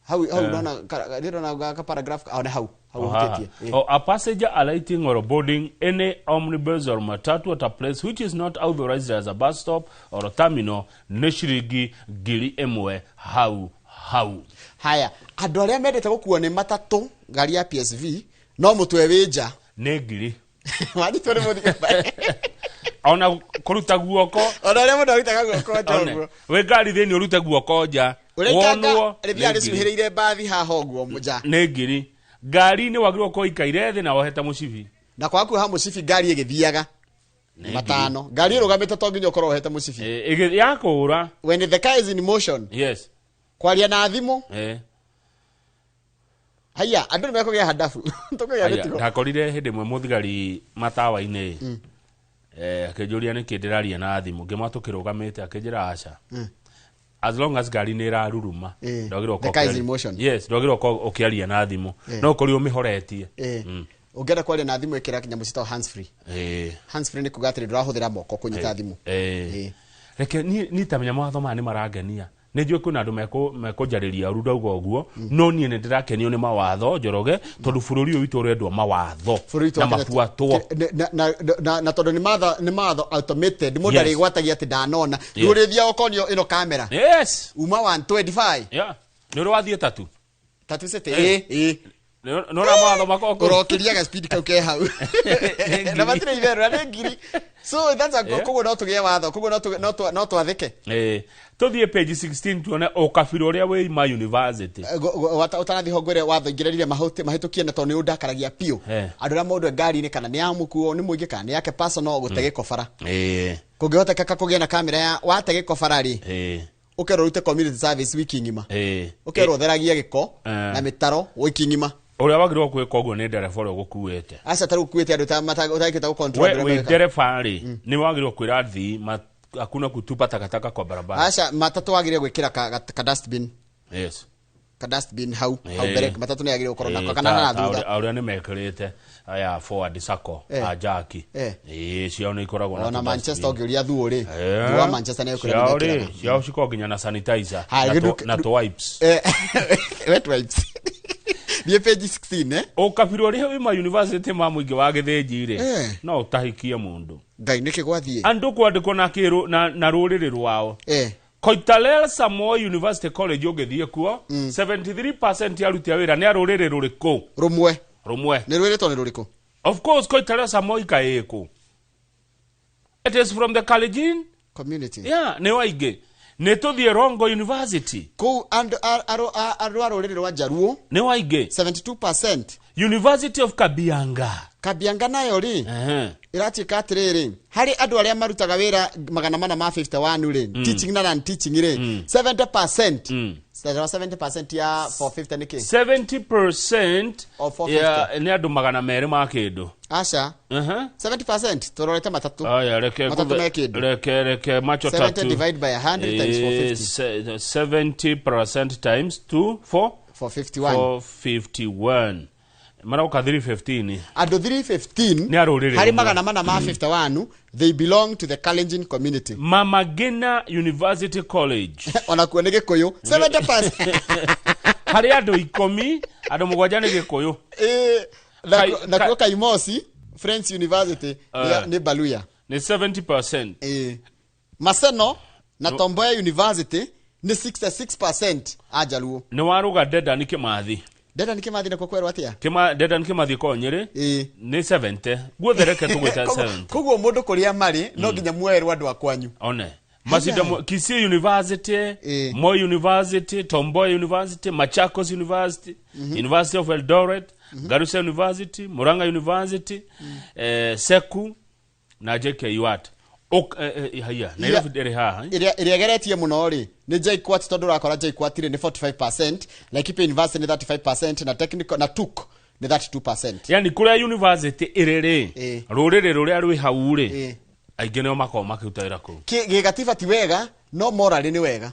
hau hau, ndona ndĩrona ga paragraph o hau hau Oh, haha. hutĩtie. Oh, a passenger alighting or boarding any omnibus or matatu at a place which is not authorized as a bus stop or a terminal nĩ ciringi 1,000 hau hau. Haya, andũ arĩa mendete gũkuo nĩ matatũ, ngari ya PSV no mũtwe wĩ nja, Nĩ 1,000. Wanyitwo nĩ mũthigari. Ona kũruta guoko. Ona ũrĩa mũndũ arutaga guoko nja One, ũguo. Wĩ ngari thĩinĩ ũrute guoko nja. Ũrĩkanga Wonwo, rĩthiaga nĩ 1,000. rĩcuhĩrĩire mbathi haha ũguo nja. Nĩ 1,000. Ngari-inĩ wagĩrĩirwo gũkorwo ikaire thĩ na wohete mũcibi. Na kwaga kuoha mũcibi ngari ĩgĩthiaga, Nĩ 1,000. 500. Ngari ĩrũgamĩte to nginya ũkorwo wohete mũcibi. Yakũra. When the car is in motion. Kwaria na thimũ. Haya, andũ nĩ mekũgĩa handabu, tũkũgĩa Aya, mĩtigo. Ndakorire hĩndĩ ĩmwe mũthigari matawa-inĩ, akĩnjũria nĩkĩ ndĩraria na thimũ, ngĩmwa tũkĩrũgamĩte, akĩnjĩra aca, as long as ngari nĩ ĩraruruma, ndwagĩrĩirwo The gũkorwo car is ũkĩaria- in motion. Yes, ndwagĩrĩirwo gũkorwo ũkĩaria na thimũ, no ũkorirwo ũmĩhoretie. Ũngĩenda kwaria na thimũ, ĩkĩra nyamũ citagwo hands free. Hands free nĩ kuga atĩrĩ, ndũrahũthĩra moko kũnyita thimũ. Reke niĩ tamenya mawatho maya nĩ marangenia. Nĩ njũĩ kwĩna andũ mekũnjarĩria ũru ndauga ũguo, no niĩ nĩ ndĩrakenio nĩ mawatho, Njoroge, tondũ bũrũri ũyũ witũ ũrendwo mawatho Bũrũri witũ na wa Kenya mabuatwo. Na tondũ nĩ matho automated, mũndũ arĩgwatagia atĩ ndanona rĩu ũrĩthiaga ũkonio ĩno kamera uma 125. Yeah. Nĩ ũrĩ wathiĩ tatu? Tatu city, ĩ. Nĩ ũrĩa mawatho makoragwo kũu? Ũrokĩriaga speed kau ke hau na matirĩ itherũ na nĩ 1,000, so that's a koguo no tũgĩe watho, koguo no twathĩke. Tũthiĩ page 16 tuone ũkabira ũrĩa wĩ Ima University. Ũtanathiĩ ho, ngwĩre watho ingĩrerire mahĩtũkie na tondũ nĩ ũndakaragia biũ. Andũ arĩa mũndũ e ngari-inĩ, kana nĩ ya mũkuo nĩ mũingĩ kana nĩ yake personal, gũte gĩko bara, kũngĩhotekeka kũgĩe na kamera ya wate gĩko bara rĩ, ũkerwo ũrute community service wiki ng'ima, ũkerwo ũtheragie gĩko na mĩtaro wiki ng'ima. Ũrĩa wagĩrĩirwo gwĩka ũguo nĩ ndereba ũrĩa ũgũkuĩte. Aca, tarĩu ũkuĩte andũ ũtangĩhota gũ-control We andũ arĩa wĩ megwĩka. ndereba rĩ, nĩ wagĩrĩirwo kwĩra athii hakuna kutupa takataka kwa barabara. Aca, matatũ wagĩrĩire gwĩkĩra ka dustbin. Ka dustbin hau hau mbere, matatũ nĩ yagĩrĩire gũkorwo nako kana na Ta thutha. ũrĩa nĩ mekĩrĩte aya Forward Sacco a Jackie. Ciao nĩ ikoragwo na Ona tũ Manchester, dustbin. ũngĩũria thuo rĩ, thuo wa Manchester nĩ Ciao rĩ, ĩkũrĩa. ciao cikoragwo nginya na sanitizer Haya, na tũ wipes. Wet wipes. Thiĩ page 16, eh. Ũkabira ũrĩa wĩ ma university ma mũingĩ wa gĩthĩnji rĩ, no ũtahikie mũndũ. Ngai, nĩkĩ gwathiĩ? Andũ kwandĩkwo na kĩrũ na rũrĩrĩ rwao. Koitalel Samoei University College ũngĩthiĩ kuo, 73% ya aruti a wĩra nĩ a rũrĩrĩ rũrĩkũ? Rũmwe. Rũmwe. Nĩ rwĩrĩtwo nĩ rũrĩkũ? Of course, Koitalel Samoei kaĩkũ? It is from the Kalenjin community. Yeah, nĩ waingĩ. Nĩ tũthiĩ Rongo University. Kũu andũ a rũrĩrĩ rwa Njaruo nĩ waingĩ. 72%. University of Kabianga. Kabianga nayo rĩ, ĩratuĩka atĩrĩrĩ, harĩ andũ arĩa marutaga wĩra 451 rĩ, teaching na non teaching rĩ, 70%. 70% ya 450 nĩ kĩ? 70% Of 450. ya nĩ andũ 200 ma kĩndũ. Aca. 70% tũrorete matatũ. Aya, reke Matatũ me kĩndũ. Reke macho 70 tatu. Divide by 100 times 450. 70% times 2 4 451. 451 marauka 315. Andũ 315 Nĩ a rũrĩrĩ harĩ rũmwe. 451, they belong to the Kalenjin community. Mama Ngina University College. Onakuo nĩ Gĩkũyũ 70%. Harĩ andũ 10, andũ 7 nĩ Gĩkũyũ. Nakuo Kaimosi Friends University nĩ Baluya. Nĩ 70%. Maseno na Tomboya University nĩ 66% a Jaluo. Nĩ waruga Dedan Kimathi. Dedan Kimathi nakuo kwerwo atĩa? Dedan Kimathi ko Nyĩrĩ nĩ 70 guothe, reke tũgwĩta 70. Koguo mũndũ kũrĩa marĩ no nginya muoerwo andũ a kwanyu. One macinda Kisii University, Moi University, Tomboya University, Machakos University, University of Eldoret, Garissa University, Murang'a University, Seku na JKUAT. Haya, Nairobi ndĩrĩ haha. Ĩrĩa ĩgeretie mũno rĩ nĩ JKUAT, tondũ ũrakora JKUAT rĩ nĩ 45%, Laikipia University nĩ 35% na technical na TUK nĩ 32%. Yani kũrĩa university ĩrĩ rĩ, rũrĩrĩ rũrĩa rwĩ hau rĩ, aingĩ nĩo makoragwo makĩruta wĩra kũu. Gĩgatiba ti wega, no morally nĩ wega.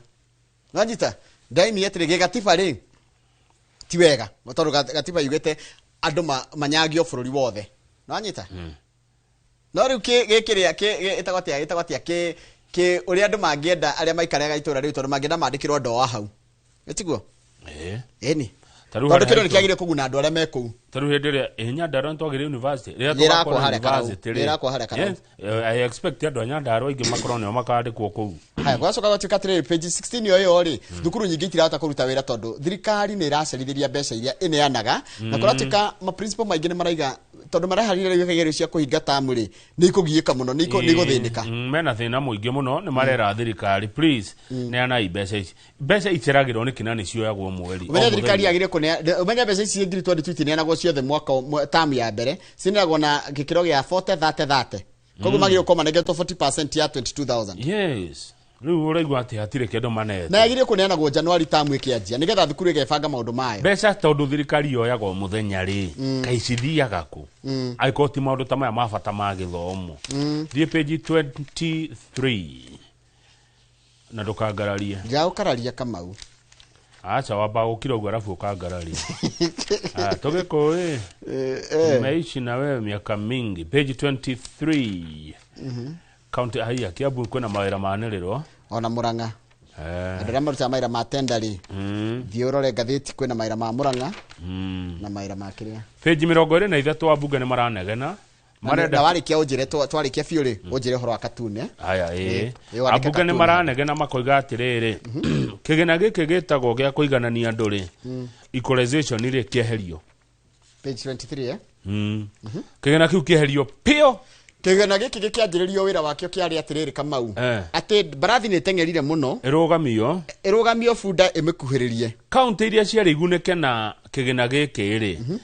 Nwanyita ndaini atĩrĩ, gĩgatiba rĩ ti wega tondũ gatiba yugĩte andũ manyagio bũrũri wothe. Nwanyita no rĩu gĩkĩrĩa ĩtagwo atĩa kĩ ũrĩa andũ mangĩenda arĩa maikaraga itũra rĩu, tondũ mangĩenda mandĩkĩrwo andũ a hau, ĩtiguo? Ĩni. Ta rĩu Tondũ harĩa kĩndũ nĩ haitũ- kĩagĩrĩire kũguna andũ arĩa me kũu. Ta rĩu hĩndĩ ĩrĩa Nyandarua nĩtwagĩire university rĩrĩa Nĩ ĩrakwo tũgakorwo harĩa Karau. university rĩ. Nĩ ĩrakwo harĩa Karau. Yes, I expect andũ a Nyandarua aingĩ makorwo nĩo makandĩkwo kũu. Haya, gwacoka gwatuĩka atĩrĩrĩ, page 16 yo ĩyo rĩ, thukuru nyingĩ itirahota kũruta wĩra tondũ thirikari nĩ ĩracerithĩria mbeca iria ĩneanaga, na kũratuĩka ma principal maingĩ nĩ maraiga tondũ mareharĩria rĩu igerio cia kũhinga tamu rĩ, nĩ ikũgiĩka mũno, nĩ igũthĩnĩka. Mena thĩna mũingĩ mũno, nĩ marera thirikari, please neanai mbeca ici. Mbeca iceragĩrwo nĩkĩ na nĩ cioyagwo mweri o Ũmenye thirikari mũthenya? yagĩrĩire kũnea, ũmenye mbeca ici ngiri 22 itineanagwo ciothe mwaka tamu ya mbere, cineanagwo na gĩkĩro gĩa 40 30 30, koguo magĩrĩirwo gũkorwo manengetwo 40% ya 22,000. Yes, rĩu ũraigua atĩ hatirĩ kĩndũ manete. Na yagĩrĩire kũneanagwo Januari tamu ĩkĩanjia nĩgetha thukuru ĩgebanga maũndũ mayo. Mbeca tondũ thirikari yoyaga o mũthenya rĩ, kaĩ cithiaga kũ angĩkorwo ti maũndũ ta maya ma bata ma gĩthomo? Thiĩ page 23 na ndũkangararie. Ndĩragũkararia, Kamau. Acha, wamba gũkira ũguo arabu ũkangararia. Ah, tũgĩkũĩ tumeishi na wewe miaka mingi. Page 23, county haiya Kiambu kwĩna mawĩra manĩrĩrwo. Ona Murang'a, andũ arĩa marutaga mawĩra ma tenda rĩ, thiĩ ũrore ngathĩti, kwĩna mawĩra ma Murang'a na mawĩra ma kĩrĩa. Page 23, ambunge nĩ maranegena. Na warĩkia ũnjĩre, twarĩkia biũ rĩ, ũnjĩre ũhoro wa katune. Haya, ĩ. Ĩ, wandĩke Ambunge nĩ katune. maranegena makoiga atĩrĩrĩ, kĩgĩna gĩkĩ gĩtagwo gĩa kũiganania andũ rĩ, equalization rĩ, kĩeherio. Page 23, eh? Kĩgĩna kĩu kĩeherio pio. Kĩgĩna gĩkĩ gĩkĩanjĩrĩrio wĩra wakĩo kĩarĩ atĩrĩrĩ, Kamau, atĩ mbarathi nĩ ĩteng'erire mũno. Ĩrũgamio. Ĩrũgamio, bunda ĩmĩkuhĩrĩrie. Kaunti iria ciarĩ igunĩke na kĩgĩna gĩkĩ rĩ,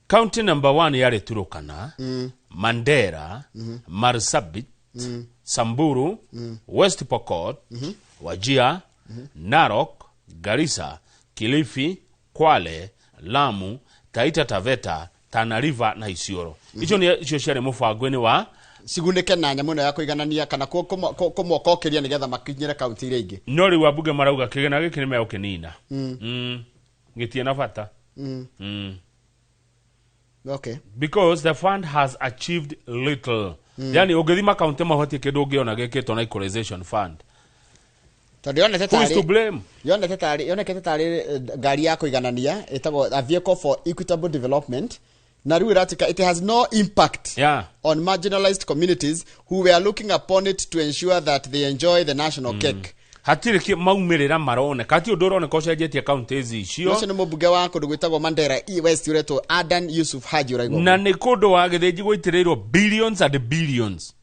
kaunti number one yarĩ Turukana, Mandera, Marsabit, Samburu, West Pokot, Wajir, Narok, Garissa, Kilifi, Kwale, Lamu, Taita Taveta, Tana River na Isiolo. Icio nĩ icio ciarĩ mũbango-inĩ wa cigunĩke na nyamũ ĩno ya kũiganania kana kũmokokeria nĩgetha makinyĩre kaunti iria ingĩ. No rĩu ambunge marauga kĩgĩna gĩkĩ nĩ megũkĩnina. Gĩtirĩ na bata. Because the fund has achieved little. Yani ũngĩthima kaunti mahotie kĩndũ ũngĩona gĩkĩtwo na equalization fund. Tondũ yonete Who is to tarĩ blame? Yonekete tarĩ ngari ya kũiganania ĩtagwo a vehicle for equitable development, na rĩu ĩratika it has no impact on marginalized communities who were looking upon it to ensure that they enjoy the national cake. Hatirĩ maumĩrĩra maroneka, hatirĩ ũndũ ũroneka ũcenjetie counties icio. Ũcio nĩ mũmbunge wa kũndũ gwĩtagwo Mandera West ũretwo Adan Yusuf Haji ũraigua. Na nĩ kũndũ wa Gĩthĩnji gũitĩrĩirwo billions and billions,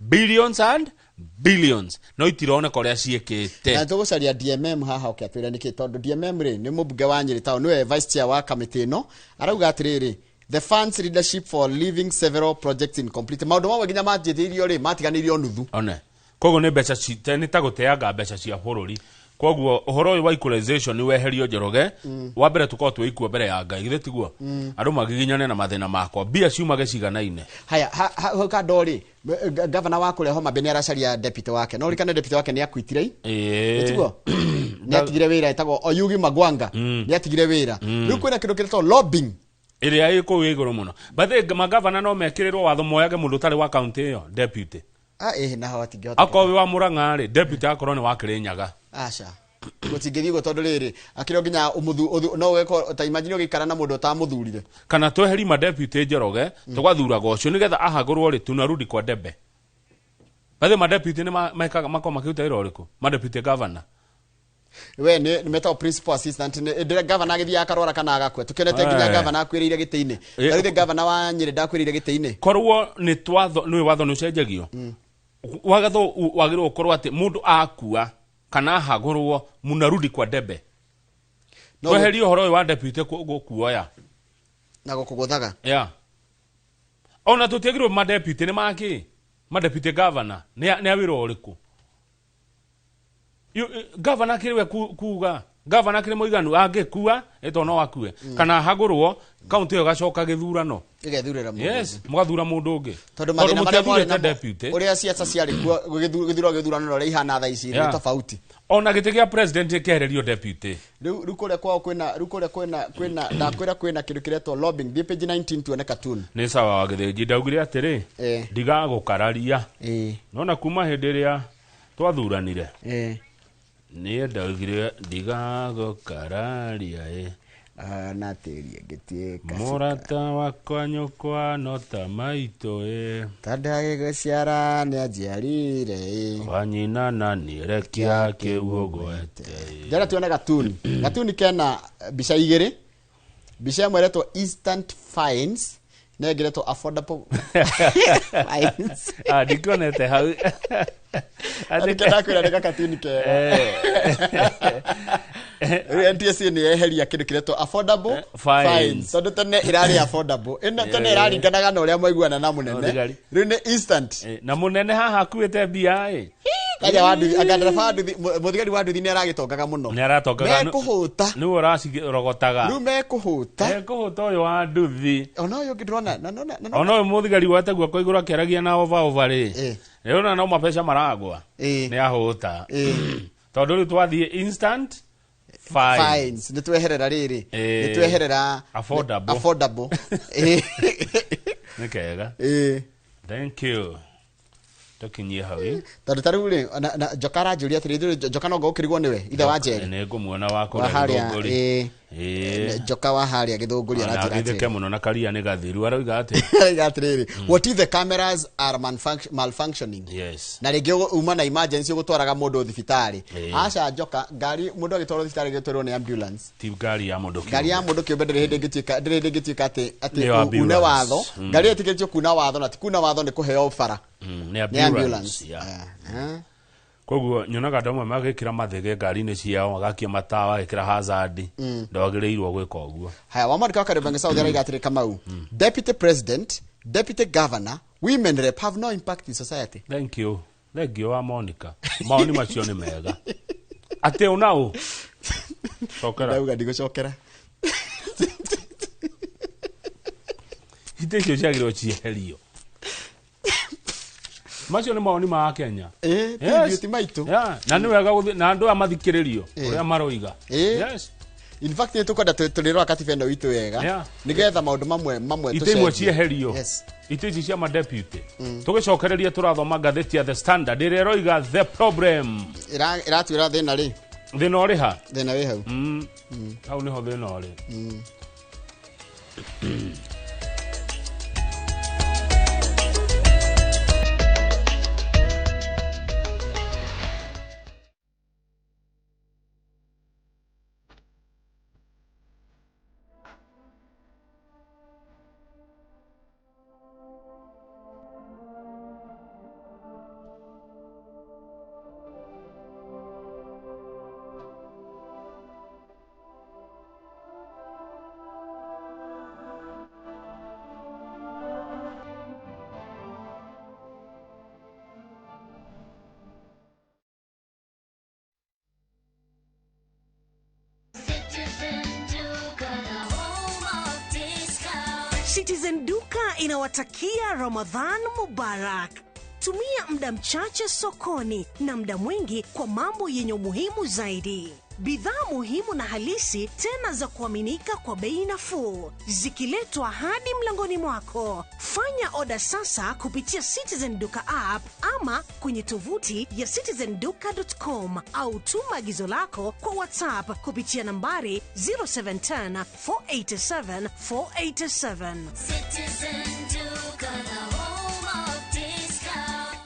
billions and billions, no itironeka ũrĩa ciĩkĩte. Na tũgũcaria DMM haha oke atwĩre nĩkĩ, tondũ DMM rĩ nĩ mũmbunge wa Nyĩrĩ town, nĩwe vice chair wa kamĩtĩ ĩno. Arauga atĩrĩrĩ, the funds leadership for leaving several projects incomplete. Maũndũ mamwe nginya manjĩtĩirio rĩ matiganĩirio nuthu. One koguo nĩ mbeca nĩ ta gũteanga mbeca cia bũrũri. Koguo ũhoro ũyũ wa equalization nĩ weherio, Njoroge. Wa mbere tũkorwo twĩ ikuo mbere ya Ngai, githĩ tiguo? Andũ magiginyane na mathĩna makwa, mbia ciumage ciganaine. Haya, hau kando rĩ, gavana wa kũrĩa Homa Bay nĩ aracaria deputy wake. No ũririkane deputy wake nĩ akuitire. Ĩĩ. Tiguo nĩ atigire wĩra, etagwo Oyugi Magwanga, nĩ atigire wĩra. Rĩu kwĩna kĩndũ kĩretwo lobbying ĩrĩa ĩ kũu igũrũ mũno. Bathi magavana no mekĩrĩrwo watho moyage mũndũ ũtarĩ wa kaunti ĩyo deputy. Ah, ĩhĩ, naho atingĩhota. Akorwo wĩ wa Mũrang'a rĩ, deputy akorwo nĩ wa Kĩrĩnyaga. Aca, gũtingĩthiĩ ũguo, tondũ rĩrĩ akĩrĩ o nginya no weko ta imagine ũgĩikara na mũndũ ũtamũthurire. Kana tweheri madeputy, Njoroge, tũgathuraga ũcio nĩgetha ahagũrwo rĩ, tunarudi kwa debe. Bathi madeputy nĩ mekaga makorwo makĩruta wĩra ũrĩkũ, madeputy governor? We nĩ metagwo principal assistant. Nĩ ndĩra gavana agĩthiĩ akarwara kana agakua, tũkĩonete nginya gavana akuĩrĩire gĩtĩ-inĩ. Tarĩu gavana wa Nyĩrĩ ndakuĩrĩire gĩtĩ-inĩ. Korwo nĩ twatho, nĩ watho nĩ ũcenjagio. Watho wagĩrĩirwo gũkorwo atĩ mũndũ akua kana ahagũrwo, munarudi kwa debe. No tweherie ũhoro ũyũ wa deputy gũkuoya na gũkũgũthaga. Yeah. Ona tũtiagĩrĩirwo madeputy nĩ makĩ madeputy governor nĩ a wĩra ũrĩkũ? Governor akĩrĩ we kuga governor akĩrĩ mũiganu, angĩkua ĩto no akue kana ahagũrwo, kaunti ĩyo ĩgacoka gĩthurano. Ĩgethurĩra mũndũ. Yes, mũgathura mũndũ ũngĩ. Tondũ mathĩna marĩa mwarĩ mũtiathurĩte namo deputy. Ũrĩa ciaca ciarĩ kuo gĩthurano na ũrĩa ihana thaa ici nĩ tofauti. Ona gĩtĩ gĩa president kĩehererio deputy. Rĩu kũrĩa kwao kwĩna, rĩu kũrĩa kwĩna ndakwĩra kwĩna kĩndũ kĩretwo lobbying. Thiĩ page 19 tuone cartoon. Nĩ sawa wa Gĩthĩnji, ndaugire atĩrĩ, ndigagũkararia. Nona kuma hĩndĩ ĩrĩa twathuranire, niĩ ndaugire ndigagũkararia ĩ. Ah, na tĩri ngĩtuĩka mũrata wakwa nyũkwa no ta maitũ ĩ. Ta ndagĩgũciara nĩ anjiarire ĩ. Wanyina na nirekia kĩu ũgwete ĩ. Ndĩrenda tuone gatuni. Gatuni kena mbica igĩrĩ. Mbica ĩmwe ĩretwo instant fines na ĩngĩ ĩretwo affordable fines. Ah, ndikionete hau. Nĩkĩo ndakwĩra nĩ gakatuni kega. Rĩu NTSA nĩ yeheria kĩndũ kĩretwo affordable fines. Fines, tondũ tene ĩrarĩ affordable ĩno, tene ĩraringanaga na ũrĩa mwaiguana na mũnene. Thigari. Rĩu nĩ instant. Na mũnene haha akuĩte mbia ĩ. Kanja wa nduthi, anga ndereba wa nduthi, mũthigari wa nduthi nĩ aragĩtongaga mũno. Nĩ aratongaga. Mekũhũta. Nĩwe ũracirogotaga. Rĩu mekũhũta. Ekũhũta ũyũ wa nduthi. Ona ũyũ ũngĩ ndĩrona na Ona ũyũ mũthigari wete guoko igũrũ akĩaragia na ova ova rĩ, rĩu no mabeca maragwa. Nĩ ahũta, tondũ rĩu twathiĩ instant fine. Fines nĩ tweherera rĩrĩ, nĩ tweherera Affordable. Affordable. Nĩ kega. Thank you, tũkinyie hau ĩ. Tondũ ta rĩu rĩ na Njoka aranjũria atĩrĩ, ithuĩ Njoka no ngũkĩrigwo nĩwe ithe wa Njeri. Nĩ ngũmuona wa wa kũrĩa harĩa Gĩthũngũri. Njoka wa harĩa Gĩthũngũri aranjĩra ageithĩke atĩrĩ mũno na karia nĩ gathiru aroiga atĩ arauga atĩrĩrĩ, what if the cameras are malfunctioning? Na rĩngĩ uma na emergency ũgũtwaraga mũndũ thibitarĩ. Aca Njoka, ngari mũndũ agĩtwarwo thibitarĩ gĩtwarwo nĩ ambulance. Ti ngari ya mũndũ Ngari ya mũndũ kĩũmbe ndĩrĩ hĩndĩ ĩngĩtuĩka, ndĩrĩ hĩndĩ ĩngĩtuĩka atĩ Nĩ une ambulance. watho. Ngari ĩtĩkĩrĩtio kuna watho, na ti kuna watho nĩ kũheo bara. Nĩ nĩ ambulance. Ambulance. Yeah. Koguo nyonaga andũ amwe magĩkĩra mathĩgĩ ngari-inĩ ciao, magakia matawa, agĩkĩra hazard, ndwagĩrĩirwo gwĩka ũguo. Haya, Wamwandĩka wa Kariobangi South arauga atĩrĩ, Kamau, deputy president, deputy governor, women rep have no impact in society. Thank you, thank you wa Monica, maoni macio nĩ mega atĩ ũna ũ cokera. Ndauga ndigũcokera. Itĩ icio ciagĩrĩirwo cieherio. Macio nĩ mawoni ma Kenya. Ĩ, ti ithuĩ, ti maitũ. Yeah, na nĩ wega na andũ aya mathikĩrĩrio ũrĩa maroiga. In fact nĩ tũkwenda tũrĩrora katiba ĩno itũ wega nĩgetha maũndũ mamwe mamwe itĩ imwe tũcenjie. Cieherio. Itĩ ici cia madeputy tũgĩcokereria, tũrathoma ngathĩti ya The Standard ĩrĩa ĩroiga the problem. Ĩratwĩra thĩna rĩ. Thĩna ũrĩ ha? Thĩna wĩ hau. Hau nĩho thĩna ũrĩ. Citizen Duka inawatakia Ramadhan Mubarak. Tumia muda mchache sokoni na muda mwingi kwa mambo yenye umuhimu zaidi. Bidhaa muhimu na halisi tena za kuaminika kwa bei nafuu, zikiletwa hadi mlangoni mwako. Fanya oda sasa kupitia Citizen Duka app ama kwenye tovuti ya citizenduka.com au tuma agizo lako kwa WhatsApp kupitia nambari 0710 487 487. Citizen Duka, the home of discount.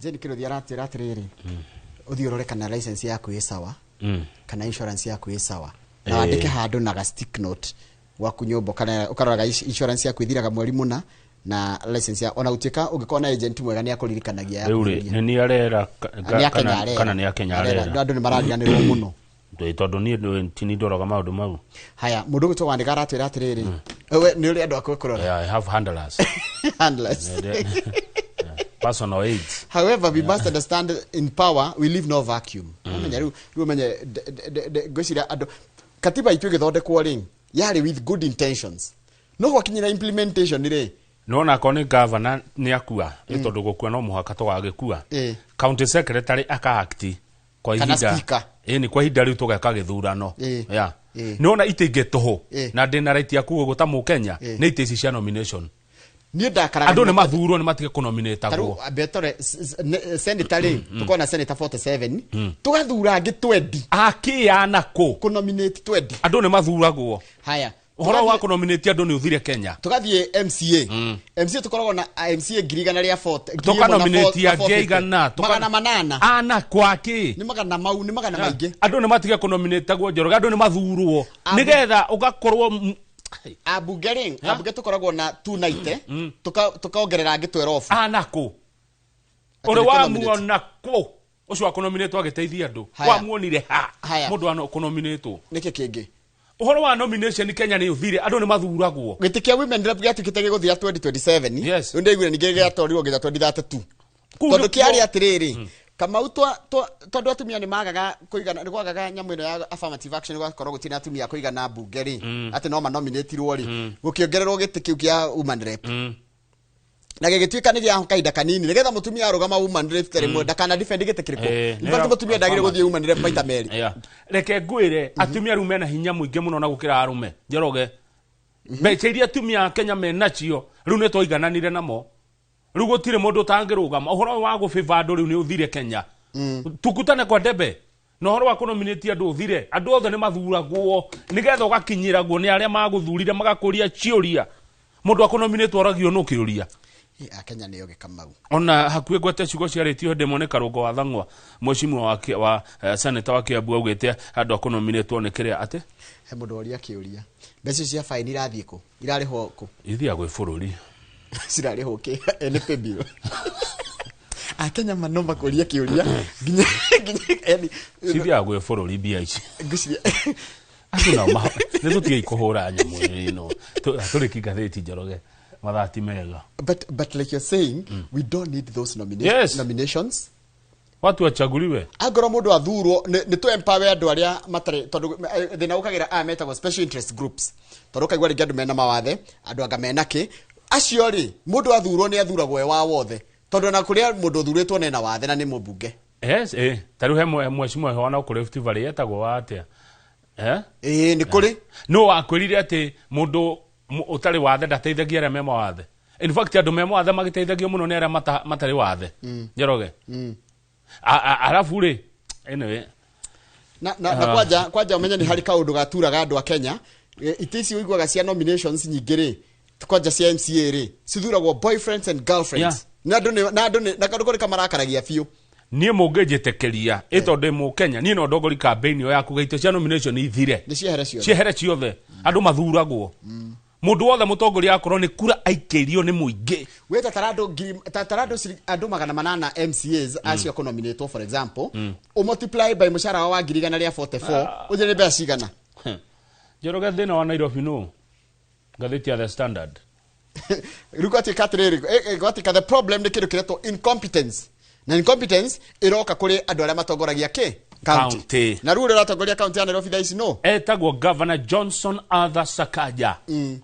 Jane Kirothi aratwĩra atĩrĩrĩ, ũthiĩ ũrore kana license yaku ĩ sawa, kana insurance yaku ĩ sawa, na wandĩke handũ na ga stick note gwaku nyũmba, kana ũkaroraga insurance yaku ĩthiraga mweri mũna na license ya ona gũtuĩka ũngĩkorwo na agent mwega nĩ akũririkanagia ya Rĩu rĩ, kũhuria. nĩ nĩ arera Nĩ akenya arera. Kana nĩ akenya arera? Andũ nĩ marariganĩrwo mũno. Tondũ niĩ tini ndoraga maũndũ mau. Haya, mũndũ ũgwĩtwo wandĩka aratwĩra atĩrĩrĩ, we nĩ ũrĩ andũ akwe kũrora. Yeah, I have handlers. Handlers. Personal aids. However, we must understand in power we leave no vacuum. Ũmenye rĩu ũmenye ngwĩciria andũ katiba itũ ĩgĩthondekwo rĩ, yarĩ with good intentions, no gwakinyĩra implementation rĩ, Nona akorwo nĩ gavana nĩ akua, ĩ tondũ gũkua no mũhaka tũgagĩkua, county secretary aka act kwa Kana ihinda speaker. Ĩ, kwa ihinda rĩu tũgeka gĩthurano. Yeah. Nĩwona itĩ ingĩ tũhũ na ndĩna right ya kuga ũguo ta mũkenya, nĩ itĩ ici cia nomination. Niĩ ndakaraga. Andũ nĩ mathurwo, nĩ matige kũnominĩtagwo. Tarĩu betore senator rĩ, tũkorwo na senator 47, tũgathura angĩ 20. Akĩana kũ? Kũnominate 20. Andũ nĩ mathuragwo. Haya. Ũhoro wa kũnominate andũ nĩ ũthire Kenya. Tũgathiĩ MCA. MCA tũkoragwo na MCA 1,140, Tũkanominate angĩ igana 800. Ana kwakĩ? Nĩ magana mau, nĩ magana maingĩ. Andũ nĩ matige kũnominĩtagwo, Njoroge, andũ nĩ mathurwo nĩgetha ũgakorwo Ambunge rĩ, ambunge tũkoragwo na 290, tũkaongerera angĩ 12. Ana kũ? Atĩ Ũrĩ nĩ kũnominate. wamuona kũ ũcio wa kũnominĩtwo agĩteithia andũ? Haya. Wamuonire ha? Haya. Mũndũ wa kũnominĩtwo. Nĩkĩ kĩngĩ? Ũhoro wa nomination Kenya nĩ ũthire, andũ nĩ mathuragwo. Gĩtĩ kĩa women rep gĩatuĩkĩte gĩgũthira 2027. Yes. Rĩu ndaiguire ningĩ gĩatwarirwo nginya 2032. Kũu Tondũ nĩkuo- kĩarĩ atĩrĩrĩ, Kamau, tondũ atumia nĩ magaga kũigana, nĩ kwagaga nyamũ ĩno ya affirmative action, gwakorwo gũtirĩ na atumia a kũigana mbunge rĩ, atĩ no manominĩtirwo rĩ, gũkĩongererwo gĩtĩ kĩu kĩa woman rep, na gĩgĩtuĩka nĩ gĩa kahinda kanini nĩgetha mũtumia arũgama woman rep ta rĩmwe ndakana defend gĩtĩ kĩrĩkũ. In fact, nĩyo mũtumia ndagĩrĩire gũthiĩ woman rep maita merĩ. Yeah. Reke ngwĩre, atumia rĩu mena hinya mũingĩ mũno na gũkĩra arũme, Njoroge. Mbeca iria atumia a Kenya menacio rĩu nĩ twaigananire namo, rĩu gũtirĩ mũndũ ũtangĩrũgama. Ũhoro ũyũ wa gũbĩba andũ rĩu nĩ ũthire Kenya. Tukutane kwa debe, na ũhoro wa kũnominĩti andũ ũthire. Andũ othe nĩ mathuragwo nĩgetha ũgakinyĩragwo nĩ arĩa magũthurire magakũria ciũria. Mũndũ akũnominĩtwo oragio nũ kĩũria? Akenya nĩ ogĩ, Kamau. Ona hakuhĩ ngwete ciugo ciarĩtio hĩndĩ ĩmwe nĩ Karũngo wa Thang'wa, mweshimiwa wa senator wa Kiambu, augĩte andũ akũnominĩtwo nĩ kĩrĩa atĩ He mũndũ woria kĩũria, mbeca icio cia faini irathiĩ kũ, irarĩhwo kũ? Ithiagwo bũrũri. Cirarĩhwo kĩ? Nĩ pay bill. Akenya mano makũria kĩũria nginya yani Cithiaga gwĩ bũrũri mbia ici. Ngwĩciria Andũ nao nĩ tũtigei kũhũra nyamũ ĩno. Tũrĩki ngathĩti, Njoroge, mathaa ti mega. But like you're saying, we don't need those Yes. nominations. Watu wachaguliwe. Angorwo mũndũ athurwo, nĩ tũ empower andũ arĩa matarĩ, tondũ thĩna ũkagĩra aya metagwo special interest groups, tondũ ũkaigua rĩngĩ andũ mena mawathe, andũ anga mena kĩ, acio rĩ, mũndũ athurwo nĩ athuragwo e wa wothe, tondũ ona kũrĩa mũndũ ũthurĩtwo nena wathe na nĩ mũmbunge. Yes, ta rĩu he mweshimiwa wana kũrĩ Rift Valley etagwo wa atĩa, eh? Ĩĩ, nĩ kũrĩ. No wakwĩrire atĩ mũndũ ũtarĩ wathe ndateithagia arĩa me mawathe. In fact, andũ me mawathe magĩteithagio mũno nĩ arĩa matarĩ wathe, Njoroge. Arabu rĩ, anyway. Na kwanja ũmenye nĩ harĩ kaũndũ gaturaga andũ a Kenya. Itĩ ici ũiguaga cia nominations nyingĩ rĩ, kwanja cia MCA rĩ, cithuragwo boyfriends and girlfriends. Na andũ nĩ na andũ nĩ na kaũndũ kau nĩ kamarakaragia biũ. Niĩ mũngĩnjĩtĩkĩria, ĩ tondũ ndĩ mũkenya, niĩ no ndongori campaign ĩyo ya kuga itĩ cia nomination ithire. Nĩ ciehere ciothe. Ciehere ciothe, andũ mathuragwo, mũndũ wothe mũtongoria akorwo nĩ kura aikĩrio nĩ mũingĩ. Wĩ ta tarandũ ngiri ta tarandũ andũ 800 MCAs acio kũnominatwo, for example, ũmultiply by mũcara wao wa 144,000, ũnjĩre nĩ mbeca cigana. Njoroge, thĩna wa Nairobi nũ ngathĩti ya The Standard. Rĩu gwatuĩka atĩrĩrĩ, gwatuĩka the problem nĩ kĩndũ kĩretwo incompetence, na incompetence ĩroka kũrĩ andũ arĩa matongoragia kĩ County. Na rĩu ũrĩa ũratongoria county ya Nairobi thaa ici no Etagwo Governor Johnson Arthur Sakaja,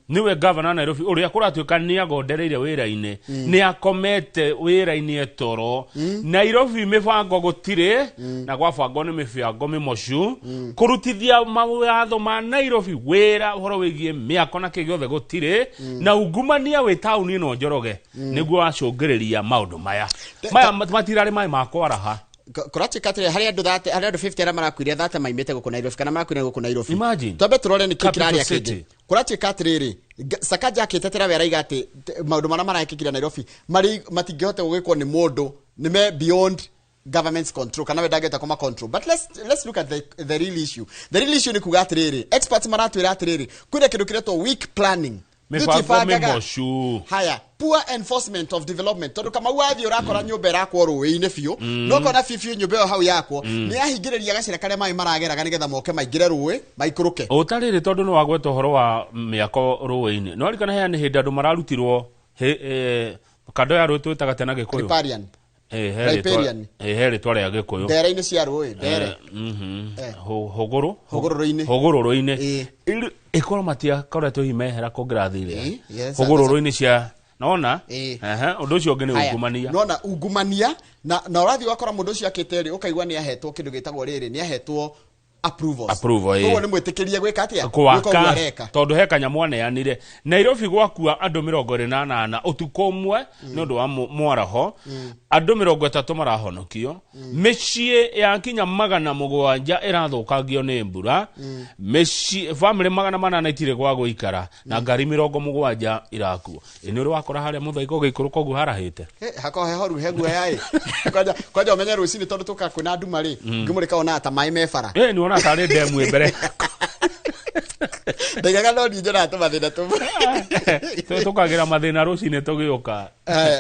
niwe governor wa Nairobi, ũrĩa kũratuĩka nĩ agondereire wĩra-inĩ, nĩ akomete wĩra-inĩ etoro. Nairobi mĩbango gũtirĩ, na gwabangwo nĩ mĩbango mĩmocu. Kũrutithia mawatho ma Nairobi wĩra ũhoro wĩgiĩ mĩako na kĩ gĩothe gũtirĩ, na ungumania wĩ taũni ĩno, Njoroge, nĩguo wacũngĩrĩria maũndũ maya. Maya matirarĩ maĩ ma kwaraha. Kũratuĩka atĩrĩrĩ, harĩ andũ 30, harĩ andũ 50 arĩa marakuire 30 maimĩte gũkũ Nairobi kana marakuire gũkũ Nairobi. Imagine. Twambe tũrore nĩkĩ Capital kĩrarĩa City. kĩngĩ. Kũratuĩka atĩrĩrĩ, Sakaja akĩtetera we araiga atĩ maũndũ marĩa marekĩkire Nairobi marĩ matingĩhota gũgĩkwo nĩ mũndũ, nĩ me beyond government's control, kana we ndangĩhota kũma control. But let's look at the real issue. The real issue nĩ kuga atĩrĩrĩ, experts maratwĩra atĩrĩrĩ, kwĩna kĩndũ kĩretwo weak planning. Mĩbango Tũtibangaga. mĩmocu. Haya, poor enforcement of development, tondu Kamau wathiĩ ũrakora nyũmba ĩrakwo rũĩ-inĩ biũ, no kona biũ biũ nyũmba ĩyo hau yakwo nĩ yahingĩrĩria gacĩra karĩa maĩ marageraga nĩgetha moke maingĩre rũĩ maikũrũke. Ũtarĩrĩ, tondũ nĩ wagweta ũhoro wa mĩako rũĩ-inĩ, no arikana heani hĩndĩ andũ mararutirwo kando ya rũĩ twĩtaga tena Gĩkũyũ. Riparian. He rĩtwa- Riparian. He rĩtwa rĩa Gĩkũyũ. Ndere-inĩ cia rũĩ, ndere. Hũgũrũ. Hũgũrũrũ-inĩ. Hũgũrũrũ-inĩ. Ĩkorwo matiakoretwo hihi mehera kũngĩrathire Yes, hũgũrũrũ-inĩ cia nona. Ũndũ ũcio ũngĩ nĩ Haya, ungumania. Nona ungumania, na ũrathiĩ ũgakora mũndũ ũcio akĩte rĩ, ũkaigua nĩ ahetwo kĩndũ gĩtagwo rĩrĩ, nĩ ahetwo approvals. Approval. Koguo nĩ mwĩtĩkĩrie gwĩka atĩa? Gwĩka ũguo Gwaka. areka. Tondũ he kanyamũ aneanire. Nairobi gwakua andũ 28 ũtukũ ũmwe nĩ ũndũ wa mwaraho, andũ 30 marahonokio, mĩciĩ ya kinya 700 ĩrathũkangio nĩ mbura, mĩciĩ bamĩrĩ 800 itirĩ gwa gũikara, na ngari 70 irakuo. Ĩ nĩ ũrĩ wakora harĩa mũthaiko ũgĩikũrũka ũguo harahĩte? Hakorwo hehoru heguoya ĩ, kwanja ũmenye rũcinĩ tondũ tũka kwĩna nduma rĩ, ngĩmũrĩka wonaga ta maĩ me bara. Ĩ nĩ wona tarĩ ndemu ĩ mbere. Ndaigaga no niĩ njonaga tũmathĩna tũmwe. Tũkagĩra mathĩna rũcinĩ tũgĩũka.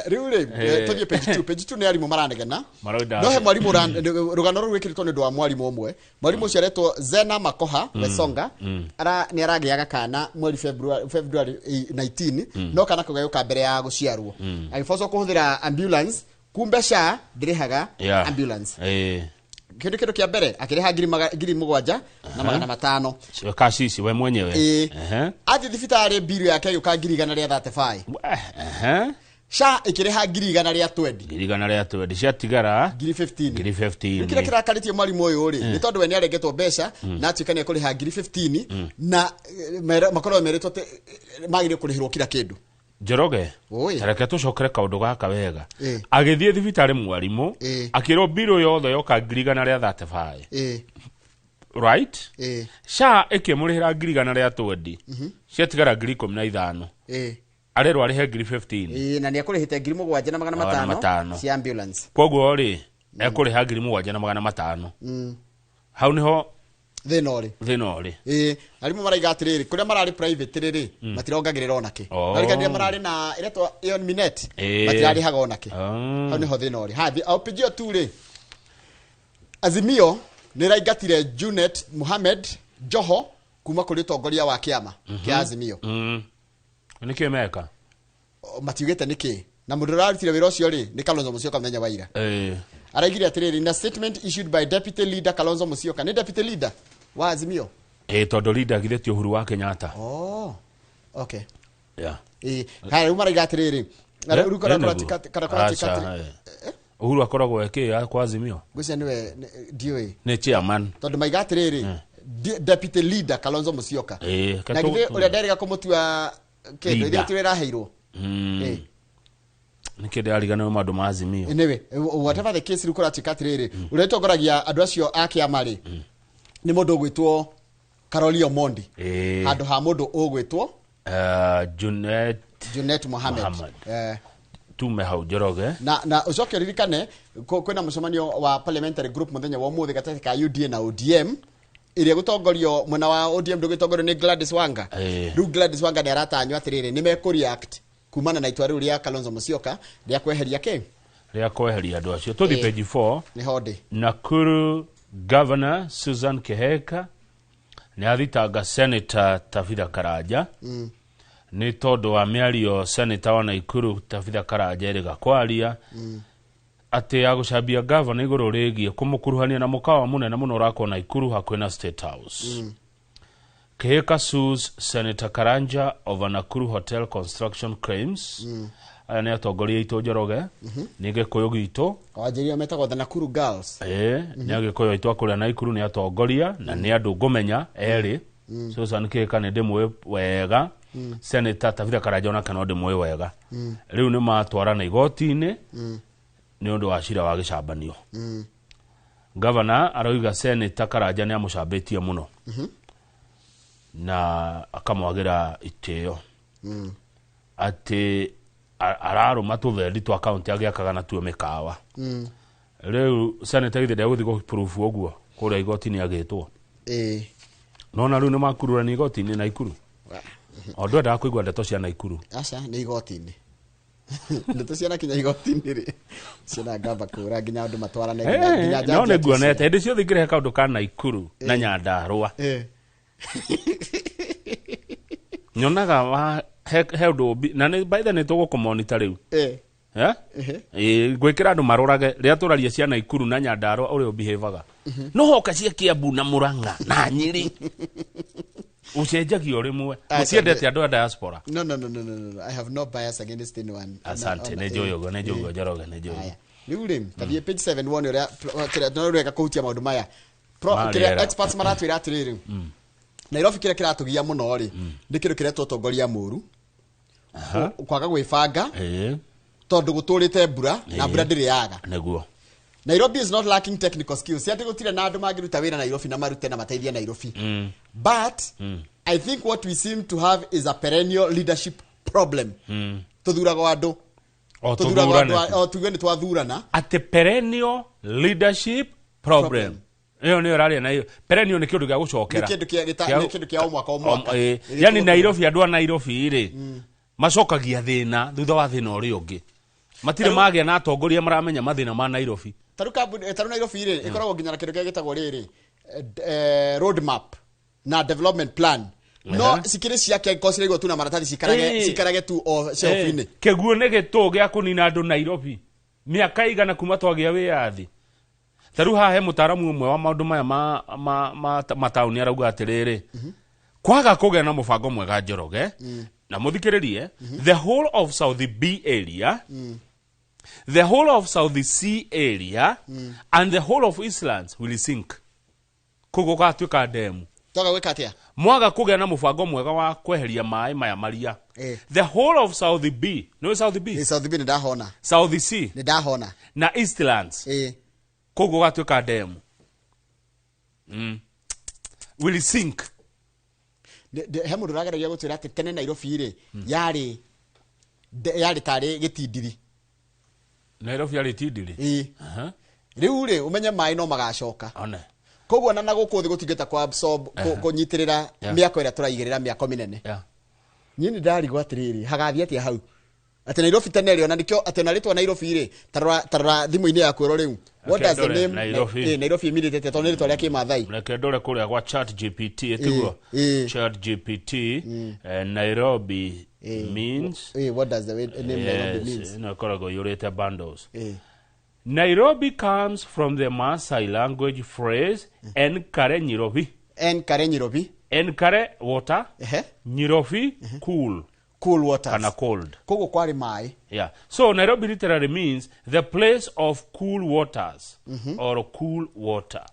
Rĩu rĩ, tũthiĩ page 2. Page 2 nĩ arimũ maranegena. Maroiga No he mwarimũ rũgano rũrũ rwĩkĩrĩtwo nĩ ũndũ wa mwarimũ ũmwe. Mwarimũ ũcio aretwo Zena Makoha Wesonga. Ara nĩ aragĩaga kana mweri February 19, no kana kau gagĩũka mbere ya gũciarwo, agĩbocwo kũhũthĩra ambulance, kumbe SHA ndĩrĩhaga ambulance. Kĩndũ kĩa mbere akĩrĩha 7,500. Kashishi we mwenyewe. Ĩĩ. Athiĩ thibitarĩ mbiru yake ĩgĩũka 135,000. SHA ĩkĩrĩha 120,000. 120,000, ciatigara 15,000. 15,000. Rĩu kĩrĩa kĩrakarĩtie mwarimũ ũyũ rĩ, nĩ tondũ we nĩ arengetwo mbeca na atuĩka nĩ ekũrĩha 15,000 na makorwo merĩtwo atĩ magĩrĩire kũrĩhĩrwo kila kĩndũ. Njoroge. Oi. Reke tũcokere kaũndũ gaka wega. Agĩthiĩ thibitarĩ mwarimũ, akĩrwo mbirũ yothe yoka 135,000. Right? Ĩĩ. SHA ĩkĩmũrĩhĩra 120,000, ciatigara 15,000. Arerwo arĩhe 15,000. Ĩĩ, na nĩ ekũrĩhĩte 7,500 Magana matano. cia ambulance. Koguo rĩ, ekũrĩha 7,500. Hau nĩho thĩna ũrĩ. Thĩna ũrĩ. Ĩĩ, arimũ maraiga atĩrĩrĩ, kũrĩa mararĩ private rĩrĩ matirongagĩrĩra onakĩ. Narikania mararĩ na ĩretwo Aeon Minet, matirarĩhaga onakĩ. Hau nĩho thĩna ũrĩ. Ha o page ĩyo tu rĩ, Azimio nĩ ĩraingatire Junet Mohamed Joho kuma kũrĩ ũtongoria wa kĩama kĩa Azimio. Nĩkĩ meka? O, matiugĩte nĩkĩ, na mũndũ ũrarutire wĩra ũcio rĩ nĩ Kalonzo Musyoka mũthenya wa ira. Araigire atĩrĩrĩ, in a statement issued by deputy leader Kalonzo Musyoka. Nĩ deputy leader wa Azimio? Ĩĩ, tondũ leader githĩ ti Uhuru wa Kenyatta? Oh, okay. Yeah. Ĩĩ, haya, rĩu maraiga atĩrĩrĩ, rĩu kana kũratuĩka Aca, atĩrĩ- Uhuru akoragwo eke kwa Azimio. Ngwĩciria nĩwe ndiũĩ. Nĩ chairman. Tondũ maiga atĩrĩrĩ, deputy leader Kalonzo Musyoka. Na githĩ ũrĩa nderĩga kũmũtua kĩndũ Leader. ithuĩ tũrĩa ĩraheirwo. Nĩkĩ ndĩrariganĩrwo maũndũ ma Azimio? Anyway, whatever the case, rĩu kũratuĩka atĩrĩrĩ, ũrĩa ũtongoragia andũ acio a kĩama rĩ nĩ mũndũ ũgwĩtwo Caroli Omondi handũ ha mũndũ ũgwĩtwo Junet Junet Mohamed. Mohamed. Tume hau, Njoroge. Na ũcoke ũririkane kwĩna mũcemanio wa parliamentary group mũthenya wa ũmũthĩ gatagatĩ ka UDA na ODM, ĩrĩa gũtongorio mwena wa ODM ndũgĩtongorio nĩ Gladys Wanga. Rĩu Gladys Wanga nĩ aratanywo atĩrĩrĩ, nĩ mekũreact kumana na itua rĩu rĩa Kalonzo Musyoka rĩa kweheria kĩ? Rĩa kweheria andũ acio. Tũthiĩ page 4. Nĩ hondĩ. Nakuru Governor Susan Kihika nĩ athitanga Senator Tabitha Karanja. Nĩ tondũ wa mĩario senator wa Naikuru Tabitha Karanja ĩrĩga kwaria atĩ ya gũcambia gavana igũrũ rĩgiĩ kũmũkuruhania na mũkawa mũnene mũno ũrakwo Naikuru hakuhĩ na State House. Kihika sues Senator Karanja over Nakuru Hotel construction claims. Aya nĩ atongoria aitũ Njoroge, nĩ Gĩkũyũ gitũ. Wanjĩrire metagwo the Nakuru Girls. Ĩĩ, nĩ Agĩkũyũ aitũ a kũrĩa Naikuru, nĩ atongoria na nĩ andũ ngũmenya erĩ. Susan Kihika nĩ ndĩmũĩ wega, Senator Tabitha Karanja onake no ndĩmũĩ wega. Rĩu nĩ matwarana igoti-inĩ nĩ ũndũ wa cira wa gĩcambanio. Gavana aroiga Senator Karanja nĩ amũcambĩtie mũno na akamwagĩra itĩo, atĩ ararũma tũthendi twa kaunti agĩakaga natuo mĩkawa. Rĩu senator githĩ ndegũthiĩ gũ-proof ũguo kũrĩa igoti-inĩ agĩtwo? Ĩĩ. Nona rĩu nĩ makururania igoti-inĩ Naikuru, o ndwendaga kũigua ndeto cia Naikuru. Aca, nĩ igoti-inĩ, ndeto ciana kinya igoti-inĩ rĩ, ciana ngamba kũra nginya andũ matwarane nginya No judge nĩ atue nguonete hĩndĩ ciothe ingĩrehe kaũndũ ka Naikuru na Nyandarũa, cira. Nyonaga wa he ũndũ na nĩ by the nĩ tũgũkũmonita rĩu. Eh? Ehe. Ĩĩ, ngwĩkĩra andũ marorage rĩrĩa tũraria cia Naikuru na Nyandarũa ũrĩa ũbihevaga, no hoka cia Kiambu na Murang'a na Nyĩrĩ ũcenjagia o rĩmwe. Aca, mũtiendete andũ a diaspora. No, no, no, no, no, no, no. I have no bias against anyone. Asante. Nĩ njũĩ ũguo, nĩ njũĩ ũguo, Njoroge, nĩ njũĩ. Aya. Rĩu rĩ, tathiĩ page 7 wone ũrĩa kĩrĩa no rwega kũhutia maũndũ maya. Ma Kĩrĩa rĩera. experts maratwĩra atĩrĩrĩ, Nairobi kĩrĩa kĩratũgia mũno rĩ, nĩ kĩndũ kĩretwo ũtongoria mũru, kwaga gwĩbanga, tondũ gũtũrĩte mbura na mbura ndĩrĩ yaga. Nĩguo. Nairobi is not lacking technical skills. Si atĩ gũtirĩ na andũ mangĩruta wĩra Nairobi na marute na mateithie Nairobi. But I think what we seem to have is a perennial leadership problem. Tũthuraga andũ. O Tũthuraga andũ tũthurane tu. o tuge nĩ twathurana. Atĩ perennial leadership problem ĩyo nĩyo ĩraria nayo. Perennial nĩ kĩndũ gĩa gũcokera. Nĩ kĩndũ nĩ kĩndũ kĩa o mwaka o mwaka. Ĩĩ. Yani Nairobi, andũ a Nairobi rĩ, macokagia thĩna thutha wa thĩna ũrĩa ũngĩ. Matirĩ magĩa na atongoria maramenya mathĩna ma Nairobi. Tarĩu kambuni tarĩu Nairobi rĩ, ĩkoragwo nginya na kĩndũ kĩrĩa gĩtagwo rĩrĩ road map na development plan, no cikĩrĩ ciake angĩkorwo ciraigwo tu na maratathi cikarage, cikarage tu o shelf-inĩ. Kĩguũ nĩ gĩtũ gĩa kũnina andũ Nairobi mĩaka igana kuma twagĩa wĩyathi. Ta rĩu haha he mũtaaramu ũmwe wa maũndũ maya ma mataũni arauga atĩrĩrĩ, kwaga kũgĩa na mũbango mwega, Njoroge, na mũthikĩrĩrie, the whole of South B area, the whole of South C area and the whole of Eastlands will sink. Koguo gũgatuĩka ndemu. Twaga gwĩka atĩa? Mwaga kũgĩa na mũbango mwega wa kweheria maĩ maya maria, the whole of South B, nĩwe South B? Ĩ, South B nĩ ndahona. South C. Nĩ ndahona. Na Eastlands. Koguo gũgatuĩka ndemu, will sink. He mũndũ ũrageragia gũtwĩra atĩ tene Nairobi rĩ, yarĩ tarĩ gĩtindiri. Nairobi yarĩ tindiri. Ĩ. Rĩu rĩ, ũmenye maĩ no magacoka. One. Koguo ona na gũkũ thĩ gũtingĩhota kũ absorb kũnyitĩrĩra mĩako ĩrĩa tũraigĩrĩra, mĩako mĩnene. Niĩ nĩ ndarigwo atĩrĩrĩ, hagathiĩ atĩa hau, atĩ Nairobi tene rĩ, ona nĩkĩo atĩ ona rĩtwa Nairobi rĩ, tarora thimũ-inĩ yaku ĩro rĩu, what does the ndore name Nairobi. Nairobi iminĩte atĩa, tondũ nĩ rĩtwa rĩa Kĩmathai. Reke ndore kũrĩa gwa Chat GPT, ĩtiguo? Ĩ. Chat GPT, Nairobi means. What does the name Nairobi means? Yes, ĩno ĩkoragwo iyũrĩte bundles. Nairobi comes from the Maasai language phrase Enkare Nyirobi. En Kare Nyirobi. Enkare, water, Nyirobi, cool. Cool waters. Kana cold. Koguo kwarĩ maĩ. Yeah. So Nairobi literally means the place of cool waters or cool water.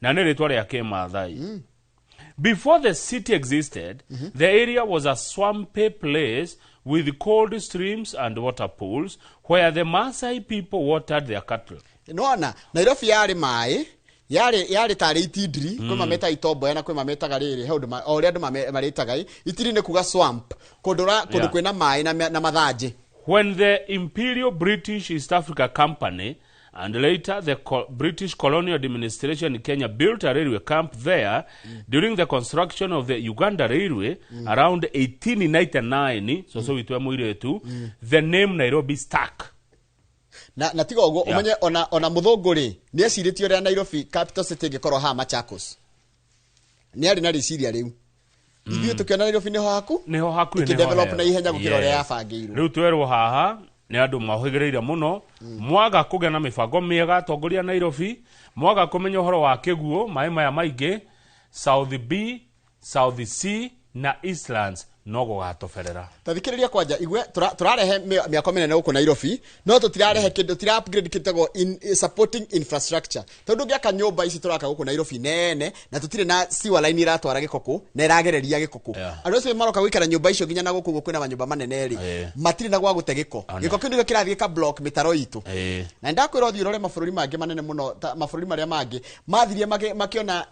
Na nĩ rĩtwa rĩa Kĩmathai. Before the city existed, the area was a swampy place with cold streams and water pools where the Maasai people watered their cattle. Nona Nairobi yarĩ maĩ, yarĩ tarĩ itindiri. Kwĩ mametaga itomboya na kwĩ mametaga rĩrĩ, he ũndũ o ũrĩa andũ marĩtaga ĩ. Itiri nĩ kuga swamp, kũndũ kwĩna maĩ na mathanjĩ. When the Imperial British East Africa Company and later the British Colonial Administration in Kenya built a railway camp there during the construction of the Uganda Railway around 1899, so so witwe mũirĩtu, the name Nairobi stuck. Na tiga ũguo, ũmenye ona mũthũngũ rĩ, nĩ ecirĩtie ũrĩa Nairobi capital city ĩngĩkorwo haha Machakos. Nĩ arĩ na rĩciria rĩu. Ithuĩ tũkĩona Nairobi nĩho haku Nĩho hakuhĩ, nĩho ĩkĩdevelop hega. na ihenya gũkĩra ũrĩa Yes. yabangĩirwo. Rĩu twerwo haha nĩ andũ mahũgĩrĩire mũno, mwaga kũgĩa na mĩbango mĩega atongoria a Nairobi, mwaga kũmenya ũhoro wa kĩguũ, maĩ maya maingĩ South B, South C na Eastlands no gũgatoberera. Tathikĩrĩria kwanja igue, tũrarehe mĩako mĩnene gũkũ Nairobi, no tũtirarehe kĩndũ, tũtira upgrade kĩtagwo supporting infrastructure, tondũ ũngĩaka nyũmba ici tũraka gũkũ Nairobi nene na tũtirĩ na sewer line iratwara gĩko kũ na ĩragereria gĩko kũ, andũ acio maroka gũikara nyũmba icio nginya na gũkũ ũguo kwĩna manyũmba manene rĩ, matirĩ na gwa gũte gĩko. Gĩko kĩu nĩkĩo kĩrathiĩ gĩka block mĩtaro itũ. Na ndakwĩra ũthiĩ ũrore mabũrũri mangĩ manene mũno, ta mabũrũri marĩa mangĩ mathirie makĩona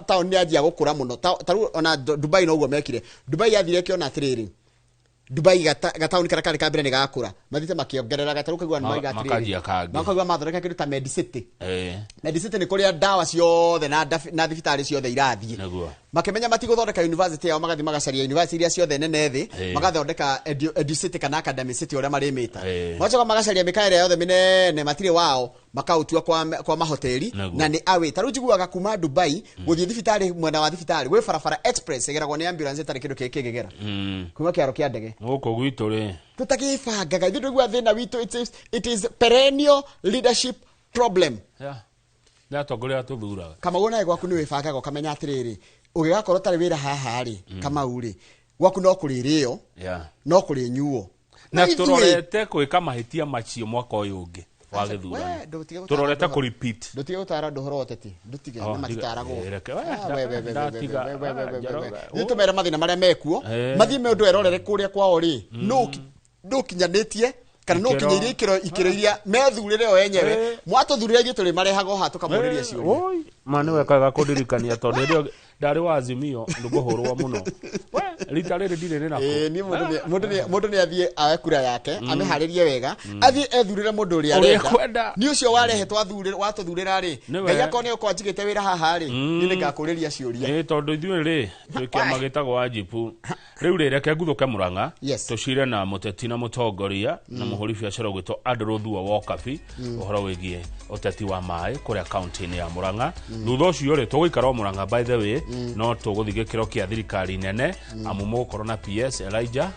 taũni yanjia gũkũra mũno, ta rĩu ona Dubai noguo mekire. Dubai yathire ĩkĩona atĩrĩrĩ, Dubai gataũni karĩa karĩ ka mbere nĩ gakũra, mathiĩte makĩongerera gatarũ kaigua nĩ maiga atĩrĩrĩ, Makanjia kangĩ. Makaigua mathondeka kĩndũ ta Medicity. Medicity nĩ kũrĩa ndawa ciothe na thibitarĩ ciothe irathiĩ. Makĩmenya matigũthondeka university yao, magathiĩ magacaria university iria ciothe nene thĩ, magathondeka Edu City kana Academy City ũrĩa marĩmĩta. Magacoka magacaria mĩkawa ĩrĩa yothe mĩnene matirĩ wao, makaũtua kwa mahoteli. Na nĩ away. Ta rĩu njiguaga kuma Dubai gũthiĩ thibitarĩ, mwena wa thibitarĩ gwĩ barabara express ĩgeragwo nĩ ambulance ĩtarĩ kĩndũ kĩngĩgera kuma kĩaro kĩa ndege. Gũkũ gwitũ rĩ, Tũtagĩbangaga ithuĩ, tũigua thĩna witũ, it is perennial leadership problem. Yeah. Nĩ atongoria tũthuraga. Kamau, nawe gwaku nĩ wĩbangaga ũkamenya atĩrĩrĩ, ũgĩgakorwo ũtarĩ wĩra haha rĩ, Kamau rĩ, gwaku no kũrĩrĩo, no kũrĩnyuo. Na Ithuĩ- tũrorete gwĩka mahĩtia macio mwaka ũyũ ũngĩ wa gĩthurano. We, ndũtige gũtara Tũrorete andũ. kũ repeat. Ndũtige gũtara andũ ũhoro wa ũteti, ndũtige. Oh, Nĩ matitaragwo. reke, we, Ah, we, we, we, we, ndatiga, we, we, we, we, we, Njoroge. we. Ithuĩ tũmere mathĩna marĩa mekuo, mathiĩ me ũndũ erorere kũrĩa kwao rĩ, nũ ũkinyanĩtie kana nũ Ikĩro. ũkinyĩirie ikĩro iria methurĩre o enyewe. Mwatũthurĩra ithuĩ tũrĩ marehaga o haha tũkamũrĩria ciũria. Oi, ma nĩ wekaga kũndirikania tondũ hĩndĩ ĩyo ndarĩ wa Azimio ndũkũhũrwo mũno. We, rita rĩrĩ ndirĩ nĩ nako. Ĩĩ, niĩ mũndũ nĩ athiĩ aoe kura yake, amĩharĩrie wega, athiĩ ethurĩre mũndũ ũrĩa Ũrĩa arenda. ekwenda. Nĩ ũcio warehe watũthurĩra rĩ, Nĩwe. Ngai akorwo nĩ ũkorwo njigĩte wĩra haha rĩ, niĩ nĩngakũrĩria ciũria. Ĩ tondũ ithuĩ rĩ twĩ kĩama gĩtagwo Ajipu. Rĩu rĩ, reke nguthũke Mũrang'a, tũcire na mũteti na mũtongoria na mũhũri biacara ũgwĩtwo Andrew Thuo Wokabi ũhoro wĩgiĩ ũteti wa maĩ kũrĩa kaunti-inĩ ya Mũrang'a. Thutha ũcio rĩ, tũgũikara o Mũrang'a by the way, no tũgũthiĩ gĩkĩro kĩa thirikari nene, amu mũgũkorwo na PS Elijah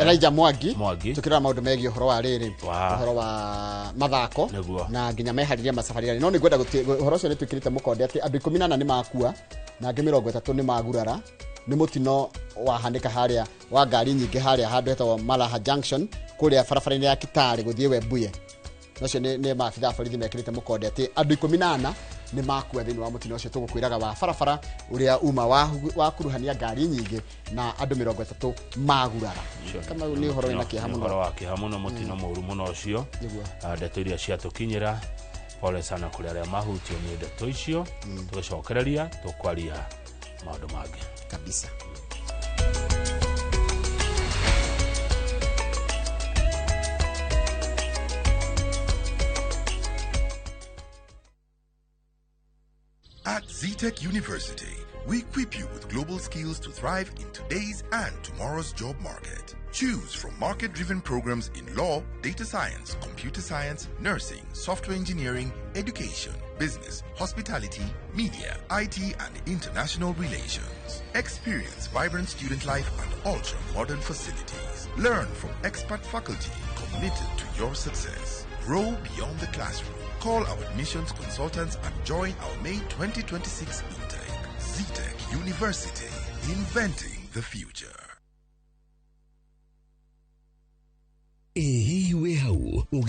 Elijah Mwangi. Mwangi. Tukirora maũndũ megiĩ ũhoro wa rĩrĩ, ũhoro wa mathako. Na nginya meharĩria macabarĩra, no nĩ ngwenda ũhoro ũcio nĩ twĩkĩrĩte mũkonde atĩ andũ 14 nĩ makua na angĩ 30 nĩ magurara nĩ mũtino wahanĩka harĩa wa ngari nyingĩ harĩa handũ hetagwo Malaha Junction kũrĩa barabara-inĩ ya Kitale gũthiĩ Webuye. Nacio nĩ maabitha a borithi mekĩrĩte mũkonde atĩ andũ 14 nĩ makua thĩinĩ wa mũtino ũcio tũgũkwĩraga wa barabara ũrĩa uma wakuruhania ngari nyingĩ na andũ 30 magurara. Kama nĩ ũhoro wĩna kĩeha Nĩ mũno. Ũhoro wa kĩeha mũno, mũtino mũru mũno ũcio. Nĩguo. Ah, ndeto iria ciatũkinyĩra, pole sana kũrĩ arĩa mahutio nĩ ndeto icio. Tũgĩcokereria tũkwaria maũndũ mangĩ. Kabisa. At Zetech University, we equip you with global skills to thrive in today's and tomorrow's job market. Choose from market driven programs in law, data science, computer science, nursing, software engineering, education, business, hospitality, media, IT, and international relations. Experience vibrant student life and ultra modern facilities. Learn from expert faculty committed to your success. Grow beyond the classroom. Call our admissions consultants and join our May 2026 intake. Zetech University, inventing the future. Ĩ hihi wĩ hau ũgĩ